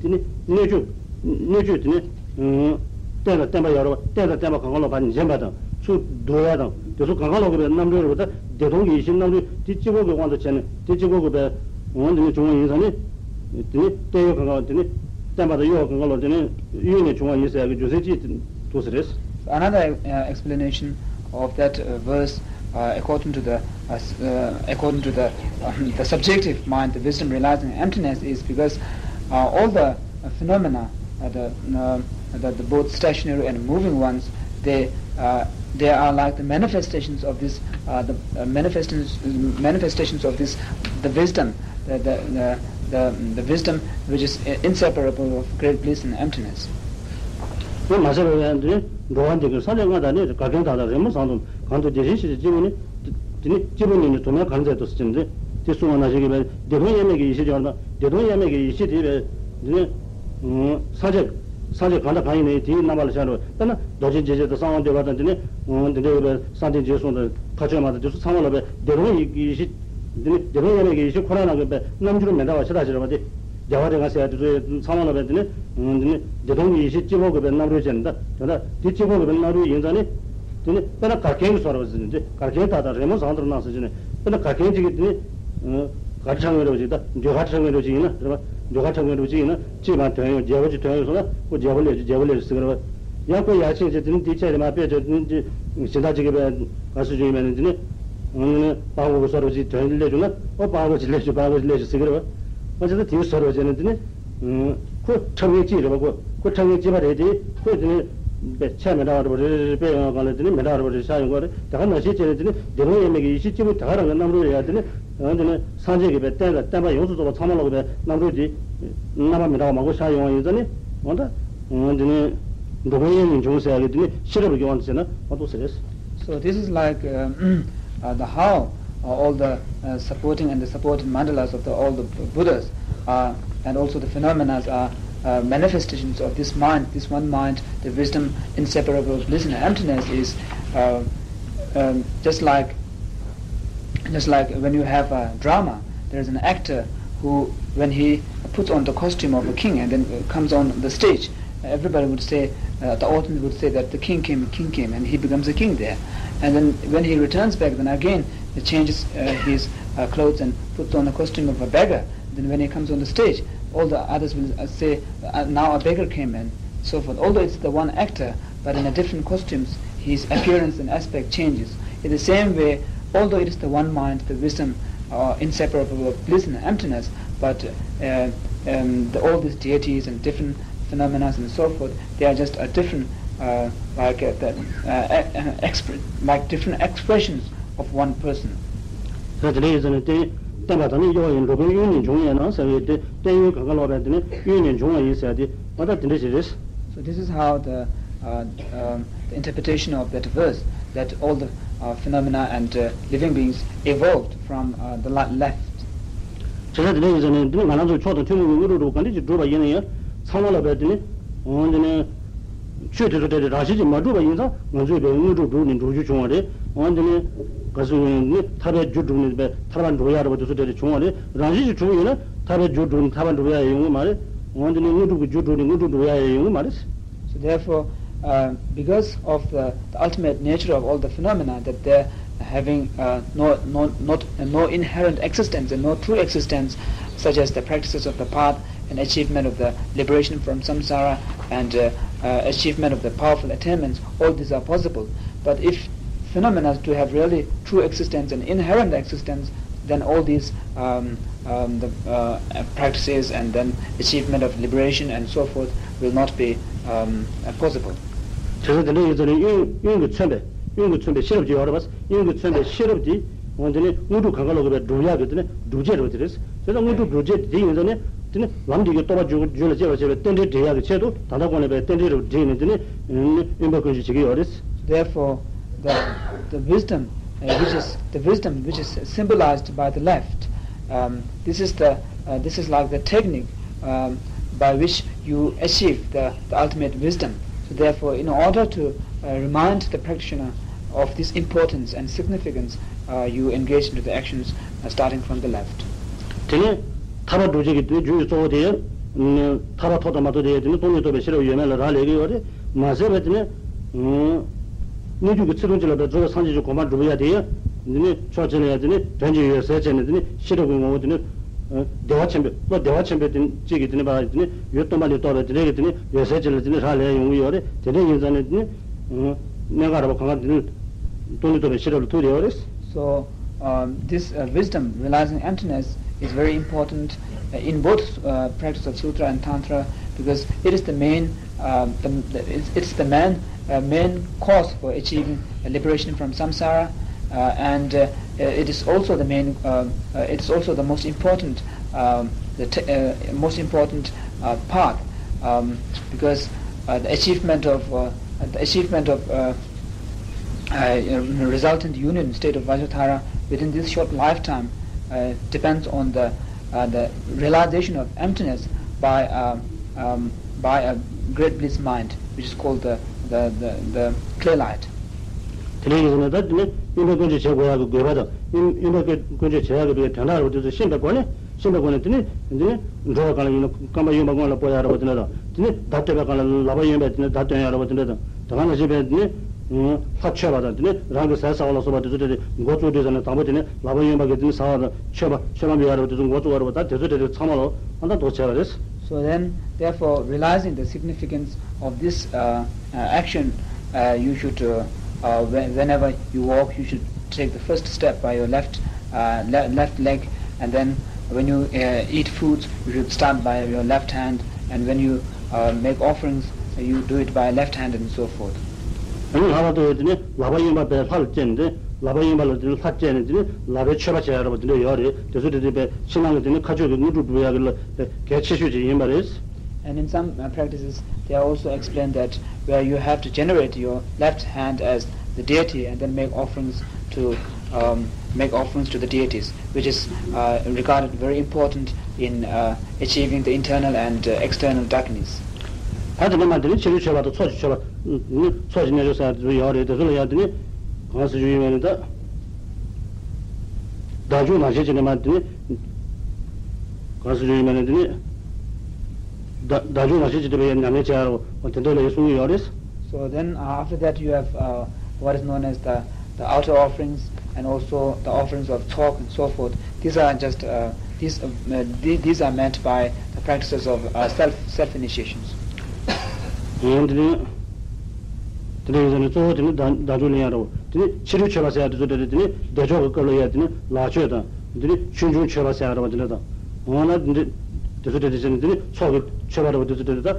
དེ་ནི་སྣོད་བཅུད་སྣོད་བཅུད་དེ་ནི། རྟེན་དང་བརྟེན་པ་ཡོད་རེད་པ། རྟེན་དང་བརྟེན་པ་གང་ག་ལོག་ཕར་འབྱིན་པ་དང་ཚུར་བསྡུ་ཡ་དང་དེ་ཚོ་གང་ག་ལོག་གི་པའི་རྣམ་གྲོལ་རེད་པ། ད་བདེ་སྟོང་གི་ཡེ་ཤེས་རྣམ་གྲོལ་དེ་གཅིག་པོ་གི་དབང་དུ་བྱས་ནས་དེ་གཅིག་པོ་གི་པའི་འོང་དེ་ནི་བྱུང་བ་ཡིན་ཙང་ནི། དེ་ནི་བརྟེན་ཡུལ་གང་ག་དེ་ནི་བརྟེན་པ་དང་གཡོ་བ་གང་ག་ལོག་དེ་ནི་གཡོས་ནས་བྱུང་བ་ཡིན་ཟེར་ཡ་གི་རྒྱུ་མཚན་གཅིག་འདུག་ས་རེད། Another uh, explanation of that uh, verse uh, according to the uh, s- uh, according to the um, the subjective mind, the wisdom realizing emptiness is because uh, all the uh, phenomena, uh, the, uh, the the both stationary and moving ones, they uh, they are like the manifestations of this uh, the uh, manifestations manifestations of this the wisdom, the the, the the the wisdom which is inseparable of great bliss and emptiness. དེ་མ་ཟད་པའི་དབང་དུ་འགྲོ་བ་འདི་ཀུན་སངས་རྒྱས་ལྔ་དང་ནི་འགལ་རྐྱེན་དག་དང་རེ་མོ་བཟང་དང་གང་དུ་བདེ་ཞིང་གཤེགས་ཏེ་སྐྱེས་བུ་ནི། དེ་ནི་སྐྱེས་བུ་ནི་ནི་དུ་མས་གར་མཛད་དོ་ཟེར་ནས་དེ་གསུངས་པ་ནང་བཞིན་གྱི་བདེ་སྟོང་དབྱེར་མེད་ཀྱི་ཡེ་ཤེས་ཀྱི་བར་དང་བདེ་སྟོང་དབྱེར་མེད་ཀྱི་ཡེ་ཤེས་དེ་བས་འདི་ནི་སངས་རྒྱས་སངས་རྒྱས་གང་དང་གང་ཡིན་ནའི་དེའི་རྣམ་པ་ལ་ཤར་བ། དཔེར་ན་རྡོ་རྗེ་འཇིགས་བྱེད་དང་གསང་བ་འདུས་པ་དང་དེ་ནི་འདི་འདྲ་བའི་གསང་རྟེན་རྗེས་གསུངས་དང་མཁའ་སྤྱོད་མ་དང་དེ་ཚོ་ཚང་མ་ལ་བས་བདེ་སྟོང་ཡེ་ཤེས། འདི་ནི་བདེ་སྟོང་དབྱེར་མེད་ཀྱི་ཡེ་ཤེས་ཁོ་རང་ནང་གི་པའི་རྣམ་འགྱུར་མི་འདྲ་བ་ཤ་སྟག་ཞིག་རེད་པ། དེ་རྒྱལ་བ་རིགས་ལྔ་ཟེར་ཡ་དེ་ཚོ་ཚང་མ་ལ་པའི་དེ་ནི་འདི་ནི་བདེ་སྟོང་གི་ཡེ་ཤེས་སྤྱི་བོ་གི་པའི་རྣམ་རོལ་ཅན་ད་དེ་ད་དེ་སྤྱི་བོ་གི་པའི་རྣམ་རོལ་ཡིན་ཙང་ནི། དེ་ནི་དཔེར་ན་གར་མཁན་གྱི་བཟོ་འདྲ་བ་ཟེར་ནས་དེ་གར་མཁན་དག་དང་རེ་མོ་བཟང་དོར་གནང་ཟེར་གྱི་ནས་དཔེར་ན་གར་མཁན་གཅིག་གིས་དེ་ནི། གར་འཁྲབ་མཁན་འདྲ་བོ་ཅིག་ད་ཟློས་གར་འཁྲབ་མཁན་འདྲ་བོ་ཅིག་ཡིན་ན་རེད་པ། ཟློས་གར་འཁྲབ་མཁན་འདྲ་བོ་ཅིག་ཡིན་ན་གཅིག་མར་ཐོན་ཡོང་རྒྱལ་པོ་ཅིག་ཐོན་ཡོང་སོང་ན་ཁོ་རྒྱལ་པོ་སླེབས་ཅིག་རྒྱལ་པོ་སླེབས་ཅིག་ཟེར་གི་རེད་པ། ཡང་ཁོ་ཡར་ཕྱིན་ཅིག་དེ་ནི་དེའི་ཆེད་དུ་མར་དཔེ་བྱས་དེ་ནི་དེ་གཞན་དག་ཅིག་གིས་པས་ག་སུ་ཅིག་ཡིན་མིན་ནི་དེ་ནི་ཨང་ནི་སྤྲང་པོ་གི་བཟོ་འདྲ་བོ་ཅིག་ཐོན་སླེབས་བྱུང་ན་ཨོ་སྤྲང་པོ་ཅིག་སླེབས་བྱུང་སྤྲང་པོ་ཅིག་སླེབས་བྱུང་ཟེར་གི་རེད་པ། ཨ་ཅེ་ད་དེའི་བཟོ་འདྲ་བོ་བྱས་ནས་དེ་ནི། ཁོ་འཁྲབ་མཁན་གཅིག་རེད་པ་ཁོ། ཁོ་འཁྲབ་མཁན་གཅིག་པ་རེད་དེ། ཁོས་དེ་ནས་དཔེ་ཆ་མི་འདྲ་བ་འདྲ་པོ་རེ་རེ་རེ་དཔེ་ཡོང་བ་གང་ལ་དེ་ནས་མི་འདྲ་བ་འདྲ་པོ་རེ་ཤར་ཡོང་གི་རེད། དེ་ག་ནང་བཞིན་བྱས་ནས་དེ་ནས་བདེ་སྟོང་དབྱེར་མེད་ཀྱི་ཡེ་ཤེས་གཅིག་པུ་དེ་ག་རང་གི་རྣམ་རོལ་ཡ་དེ་ནས་ཡང་དེ་ནས་སངས་རྒྱས་ཀྱི་དཔེ་རྟེན་དང་བརྟེན་པ་ཡོངས་སུ་རྫོགས་པ་ཚང་མ་ལོག་གི་དཔེ་རྣམ་རོལ་དེ་རྣམ་པ་མི་འདྲ་བ་མང་པོ་ཤར་ཡོང་བ་ཡིན་ཙང་ནི་འོ་ད་འོ་དེ་ནས་འགྲོ་མགོན་དབྱིངས་ནས་འབྱུང་ཟེར་ཡ་གི་དེ་ནས་ཤེས་རབ་ཀྱི་དབང་དུ་བྱས་ན་མ་གཏོགས་ཟེར་རེད། So this is like uh, uh, the how uh, all the uh, supporting and the supporting mandalas of the, all the Buddhas uh, and also the phenomena are uh, manifestations of this mind, this one mind, the wisdom inseparable of bliss and emptiness is uh, um, just like just like when you have a drama, there is an actor who, when he puts on the costume of a king and then comes on the stage, everybody would say, uh, the audience would say that the king came, king came, and he becomes a king there. And then when he returns back, then again he changes uh, his uh, clothes and puts on the costume of a beggar. Then when he comes on the stage, all the others will uh, say, uh, now a beggar came, and so forth. Although it's the one actor, but in a different costumes, his appearance and aspect changes. In the same way, although it is the one mind, the wisdom, uh, inseparable of bliss and emptiness, but uh, um, the, all these deities and different phenomena and so forth, they are just a different, uh, like uh, the, uh, uh, expr- like different expressions of one person. ད་དེ་འདྲ་ཡིན་ཙང་ནི་བསྟན་བསྟན་པ་དང་ནི་གཡོ་བ་ཡིན། འགྲོ་མགོན་དབྱིངས་ནས་འབྱུང་ཡིན་ན་ཟེར་བའི་དེ་བསྟན་ཡོན་གང་ག་ལོག་པའི་དེ་ནི་དབྱིངས་ནས་འབྱུང་བ་ཡིན་ཟེར་ཏེ་ཨ་ད་དེ་འདྲ་ཞིག་རེད། So this is how the, uh, um, the interpretation of that verse, that all the uh, phenomena and uh, living beings evolved from uh, the la- left. བྱས་ཙང་དེ་འདྲ་ཡིན་ཙང་ནི་འདི་ནི་ང་རང་ཚོ་མཆོག་དང་ཐུན་མོང་གི་དངོས་གྲུབ་འགྲུབ་ག་འདྲ་ཞིག་བསྒྲུབས་པ་ཡིན་ན་ཡང་ཚང་མ་ལ་བས་དེ་ནི་འོང་དེ་ནི་ཆོས་དེ་ཚོ་སྤྲད་དེ་རང་བཞིན་གྱིས་མ་གྲུབ་པ་ཡིན་ཙང་ང་ཚོས་བས་དངོས་གྲུབ་བསྒྲུབས་ནས་འགྲུབ་རྒྱུ་བྱུང་བ་རེད། འོང་དེ་ནི་ག་ཚོད་ཡིན་ནི་ཐར་པའི་རྒྱུ་བསྒྲུབས་ནས་བས་ཐར་པ་འགྲུབ་ཡག་རེད་པ་དེ་ཚོ་སྤྲད་དེ་བྱུང་བ་རེད། རང་བཞིན་གྱིས་བྱུང་བ་ཡིན་ན་ཐར་པའི་རྒྱུ་བསྒྲུབས་ནས་ཐར་པ་འགྲུབ་ཡག་ཡོང་གི་མ་རེད། འོང་དེ་ནི་དངོས་གྲུབ་ཀྱི་རྒྱུ་བསྒྲུབས་ནས་དངོས་གྲུབ་འགྲུབ་ཡག་ཡོང་གི་མ་རེད། So therefore, uh, because of the, the ultimate nature of all the phenomena, that they're having uh, no, no, not, no inherent existence and no true existence, such as the practices of the path and achievement of the liberation from samsara and uh, uh, achievement of the powerful attainments, all these are possible. But if phenomena do have really true existence and inherent existence, then all these um, um, the, uh, practices and then achievement of liberation and so forth will not be um, uh, possible. དེ་ཚོ་དེ་འདྲ་ཡིན་ཙང་ནི་དབྱིངས་དབྱིངས་ཀྱིས་མཚོན་པའི་དབྱིངས་ཀྱིས་མཚོན་པའི་ཤེས་རབ་ཅིག་ཡོད་རེད་པ། དབྱིངས་ཀྱིས་མཚོན་པའི་ཤེས་རབ་དེ་འོང་དེ་ནི་དངོས་གྲུབ་གང་ག་ལོག་གི་བས་སྒྲུབ་ཡག་གི་དེ་ནི་སྒྲུབ་བྱེད་རེད་པ་དེ་རེད། དེ་ལྟར་དངོས་གྲུབ་སྒྲུབ་བྱེད་དེ་ཡིན་ཙང་ནི་དེ་ནི་ལམ་འདི་གི་རྟོགས་པ་རྒྱུད་རྒྱུད་ལ་སྐྱེ་བར་བྱེད་པའི་རྟེན་འབྲེལ་འབྲེལ་ཡག་གི་ཆེད་དུ་ད་ལྟ་གོང་ནས་བས་རྟེན་འབྲེལ་རུ་བསྒྲིགས་ནས་དེ་ནི་དབེན་པ་ཀུན་སྤྱོད་བྱེད་ཀྱི་ཡོད་རེད། Therefore, the, the wisdom uh, which is the wisdom which is symbolized by the left. Um, this is the uh, this is like the technique um, by which you achieve the, the ultimate wisdom. So therefore, in order to uh, remind the practitioner of this importance and significance, uh, you engage into the actions uh, starting from the left. དེ་ནས་ཐར་པ་སྒྲུབ་བྱེད་ཀྱི་དེ་རྒྱུ་ཡི་གཙོ་བོ་དེ་ཐར་པ་ཐོབ་དང་མ་ཐོབ་དེ་དེ་ནི་སྟོང་ཉིད་རྟོགས་པའི་ཤེས་རབ་ཡོད་མེད་ལ་རག་ལས་ཀྱི་ཡོད་རེད། མ་ཟད་པའི་དེ་ནི། དངོས་བརྒྱུད་ཀྱི་ཚིག་དོན་གཅིག་ལ་བའི་རྩོལ་བས་སངས་རྒྱས་ཀྱི་གོ་འཕང་སྒྲུབ་ཡ་དེ་ཡང་འདི་ནི་ཕྱོགས་གཅིག་ལ་ཡང་འདི་ནི་དོན་གྱི་འོད་གསལ་བྱས་ནས་འདི་ནི་ཤེས་རབ་ཀྱི་ངོ་བོ་འདི་ནི་བདེ་བ་ཆེན་པོའི་བློ་བདེ་བ་ཆེན་པོའི་དེ་གཅིག་གིས་འདི་ནི་བ་འདི་ནི་འོད་སྟོང་པ་ལས་རྟོགས་པའི་དེ་འདྲའི་གི་འདི་ནི་འོད་གསལ་ཅིག་ལ་འདི་ནི་རག་ལས་ཡོང་གི་ཡོད་རེད། དེ་འདྲ་ཡིན་ཙང་ནས་འདི་ནི་གནད་འགག་རེད་པ་གང་ག་འདི་ནི་སྟོང་ཉིད་རྟོགས་པའི་ཤེས་རབ་ལ་ཐུག་བསྡད་ཡོད་རེད། So, um, this uh, wisdom, realizing emptiness, is very important uh, in both uh, practice of sutra and tantra because it is the main, uh, the, the, it's, it's the main, uh, main cause for achieving liberation from samsara, uh, and uh, it is also the main, uh, uh, it is also the most important, um, the te- uh, most important uh, path um, because uh, the achievement of uh, the achievement of uh, uh, resultant union state of Vajradhara within this short lifetime uh, depends on the, uh, the realization of emptiness by, um, um, by a great bliss mind, which is called the, the, the, the clay light. དེ་ནས་ཡིན་ཟེར་ན་ད་དེ་ནི་དབེན་པའི་ཀུན་སྤྱོད་བྱེད་དགོས་ཡག་གི་དགོས་པ་དང་དབེན་པའི་ཀུན་སྤྱོད་བྱེད་ཡག་གི་དོན་དག་རེད་པ་དེ་ཚོ་ཤེས་པའི་སྒོ་ནས། ཤེས་པའི་སྒོ་ནས་དེ་ནི་འདི་ནི་འགྲོ་བ་གང་ལ་ཡིན་ན་རྐང་པ་གཡོན་པ་སྔོན་ལ་སྤོ་ཡག་རེད་པ་དེ་འདྲ་དང་། དེ་ནི་བརྡ་སྟོན་པའི་སྒང་ལ་ལག་པ་གཡོན་པས་དེ་ནི་བརྡ་སྟོན་ཡག་རེད་པ་དེ་འདྲ་དང་། དེ་ག་ནང་བཞིན་པའི་དེ་ནི་ ལྷ་མཆོད་པ་དང་དེ་ནས་རང་གི་ཟས་ཟ་བ་ལ་སོགས་པ་དེ་ཚོ་དེ་དེ་འགོ་བཙུགས་དུས་ཙམ་ནས་དང་པོ་དེ་ནས་ལག་པ་གཡོན་པ་གིས་དེ་ནས་ཟ་བ་དང་མཆོད་པ་མཆོད་པ་འབུལ་ཡ་རེད་པ། དེ་ཚོ་འགོ་བཙུགས་པ་རེད་པ། ད་དེ་ཚོ་དེ་དེ་ཚང་མ་ལོ་ཨ་ད་འདུག་བྱས་པ་རེད། So then, therefore, realizing the significance of this uh, uh, action, uh, you should, uh, uh, whe- whenever you walk, you should take the first step by your left, uh, le- left leg, and then when you uh, eat foods, you should start by your left hand, and when you uh, make offerings, uh, you do it by left hand, and so forth. ཨ་ནི་ལྷག་པར་དུ་དེ་ནི་ལག་པ་གཡོན་པ་པའི་ལྷར་བཅས་ནས་དེ་ལག་པ་གཡོན་པ་ལ་དེ་ནི་ལྷར་བཅས་ནས་དེ་ནི་ལག་པའི་མཆོད་པ་བྱེད་ཡ་རེད་པ། དེ་འདྲ་ཡོད་རེད། དེ་ཚོ་དེ་དེ་པའི་ཕྱི་ནང་གི་དེ་ནི་ཁ་མཆོག་གི་དངོས་གྲུབ་སྒྲུབ་ཡ་གི་ལ་གལ་ཆེ་ཤོས་ཅིག་ཡིན་པ་རེད། And in some uh, practices, they also explain that where you have to generate your left hand as the deity and then make offerings to um, make offerings to the deities, which is uh, regarded very important in uh, achieving the internal and uh, external darkness. ད་དེ་ནས་མ་དེ་ནི་ཕྱི་རོལ་མཆོད་པ་དང་ཚོགས་ཀྱི་མཆོད་པ། ནི་ཚོགས་ཀྱི་རྣལ་འབྱོར་ཟེར་ཡ་དེ་ཚོ་ཡོད་རེད། དེ་ཚོ་ལ་ཡ་དེ་ནི་གང་ཟེར་རྒྱུ་ཡིན་མིན་ནི་ད། བདག་འཇུག་ནང་བཞིན་བྱས་ནས་མ་དེ་ནི། གང་ཟེར་རྒྱུ་ཡིན་མིན་ནི་དེ་ནི། བདག་བདག་འཇུག་ནང་བཞིན་བྱས་ཏེ་བའི་ཉམས་ལེན་བྱེད་ཡ་རོ་དེ་འདྲ་ལ་ཡ་གསུང་གི་ཡོད་རེད། So then uh, after that you have uh, what is known as the, the outer offerings and also the offerings of ཚོགས and so forth. These are just uh, these, uh, the- these are meant by the practices of uh, self self initiations. འོན་ཏེ་དེ་འདྲ་ཡིན་ཙང་ནི་གཙོ་བོ་དེ་ནི་བདག་བདག་འཇུག་ལེན་ཡ་རོ། དེ་ནི་ཕྱི་རོལ་མཆོད་པ་ཟེར་ཡ་དེ་ཚོ་དེ་རེད། དེ་ནི་བདེ་མཆོག་གི་སྐབས་ལ་ཡ་དེ་ནི་ལག་མཆོད་དང་དེ་ནི་ཆོས་འབྱུང་མཆོད་པ་ཟེར་ཡ་རོ་དེ་འདྲ་དང་། འོ་ན་འདི་འདི་ཚོ་དེ་དེ་བྱས་ནས་འདི་ནི་ཚོགས་ཀྱི་མཆོད་པ་རེད་པ། འདི་ཚོ་དེ་དེ་ད་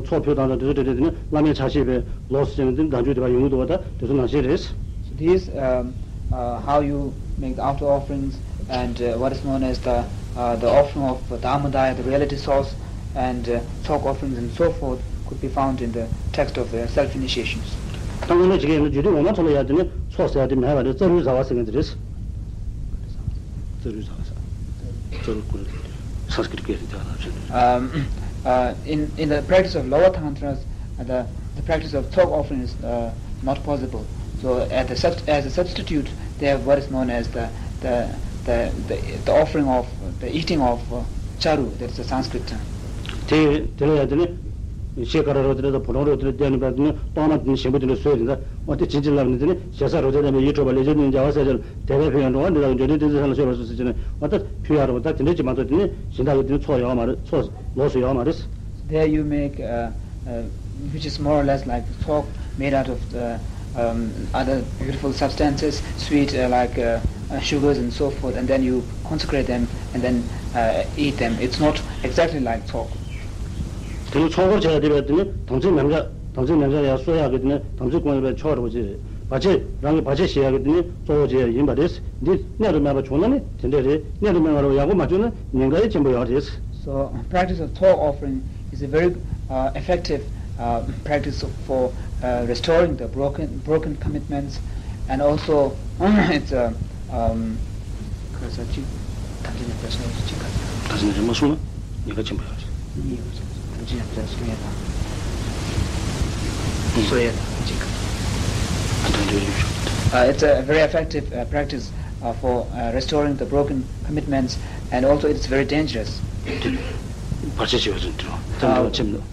ཚོགས་ཕུལ་སྟངས་དང་འདི་ཚོ་དེ་དེ་དེ་ནི་བླ་མའི་ཕྱག་བཞེས་པའི་ལོགས་སུ་བྱས་ནས་འདི་བདག་འཇུག་དེ་བ་ཡོང་གི་འདུག་པ། ད་དེ་ཚོ་ནང་བཞིན་རེད། So these um, uh, how you make the outer offerings and uh, what is known as the uh, the offering of the Amudaya, the reality source, and uh, ཚོགས offerings and so forth could be found in the text of the self initiations. ད་དངོས་གནས་བྱེད་ཀྱི་ཡིན་ན་རྒྱུད་སྡེ་ངོ་མ་ཚོ་ལ་ཡ་དེ་ནི་ཚོགས་ཟེར་ཡ་དེ་མེད་པ་རེད། རྩ་རུས་ཟ་བ་ཟེར་མཁན་དེ་རེད། རྩ་རུས་ཟ་བ་ཟེར། རྩ་རུས་ཀུན། སཾ་སྐྲྀཏ་སྐད་རེད་དེ་ལ་བྱས་ནས། Um, uh, in, in the practice of lower tantras, uh, the, the practice of ཚོགས offering is uh, not possible. So at the, sub- as a substitute, they have what is known as the, the, the, the, the offering of, the eating of uh, charu, that's the Sanskrit term. དེ་དེ་ལ་ཡང་དེ་ནི་ཤེལ་དཀར་རོ་དེ་འདྲ་དང་བུ་ལོང་རོ་དེ་འདྲ་བསྟན་ནས་པ་དེ་ནི་གཏོར་མ་དེ་ནི་ཞིམ་པོ་དེ་འདྲ་བཟོས་དེ་འདྲ། འོ་དེ་བྱིན་གྱིས་བརླབས་ནས་དེ་ནི་ཞེ་ས་རོ་དེ་ལྡན་པའི་ཡིད་འཕྲོག་པ་ལས་བྱེད་དུ་མཇལ་བ་ཟེར་ཅིང་དད་པས་ཕུལ་ཡང་འགྲོ་བ་འདི་དག་གི་འབྱོར་ལྡན་བསྟན་འཛིན་ས་ལ་སྤྱོད་པར་ཤོག་ཟེར་བྱས་ནས་འོ་ད་ཕུལ་ཡག་རེད་པ། ད་དེ་འདྲ་ཅིག་མ་གཏོགས་དེ་ནི་གཞན་དག་གི་དེ་ནི་ཚོགས་ཡོད་མ་རེད། ཚོགས་ལོགས་སུ་ཡོད་མ་རེད། There you make uh, uh, which is more or less like ཚོགས made out of uh, um, other beautiful substances, sweet uh, like uh, uh, sugars and so forth, and then you consecrate them and then uh, eat them. It's not exactly like ཚོགས. དེ་ནི་ཚོགས་འཁོར་བྱས་ཡ་དེ་བས་དེ་ནི་དམ་ཚིག་ཉམས་ཆག་དམ་ཚིག་ཉམས་ཆག་ཡ་གསོ་ཡག་གི་དེ་ནི་དམ་ཚིག་སྐོང་ཡ་བའི་ཆོག་རེད་པ་ཅི་རེད། བར་ཆད་རང་གི་བར་ཆད་ཞི་ཡག་གི་དེ་ནི་གཙོ་བོ་བྱས་ཡ་ཡིན་པ་རེད། འདི་གནད་དུ་སྨིན་པ་བྱུང་ན་ནི་དེ་འདྲས་རེད། གནད་དུ་སྨིན་པ་རེད་པ་ཡག་པོ་མ་བྱུང་ན་ཉེན་ཁ་ཡང་ཆེན་པོ་ཡོད་རེད། So practice of ཚོགས offering is a very uh, effective uh, practice for uh, restoring the broken broken commitments, and also it's a um, ཁ་ས་གཅིག་ཐམས་ཅད་ནས་བརྩོན་གཅིག་ག་ད་ཅི་ནས་རེ་མ་གསུངས་ན་ཉེན་ཁ་ཆེན་པོ་ཡོད་རེད། གཉིས་ཡོད་རེད། ཐམས་ཅད་ནས་བརྩོན་གསུང་ཡ་དང་གསོ་ཡ་དང་གཅིག་ག་ཨ་དོན་དོན་ཡོད་ཤོག Uh, it's a very effective uh, practice uh, for uh, restoring the broken commitments, and also it's very dangerous. བར་ཆད་བྱེད་པ་ཚོ་འདྲ་བ་ཙམ་འདྲ་བ་ཆེན་པོ་འདུག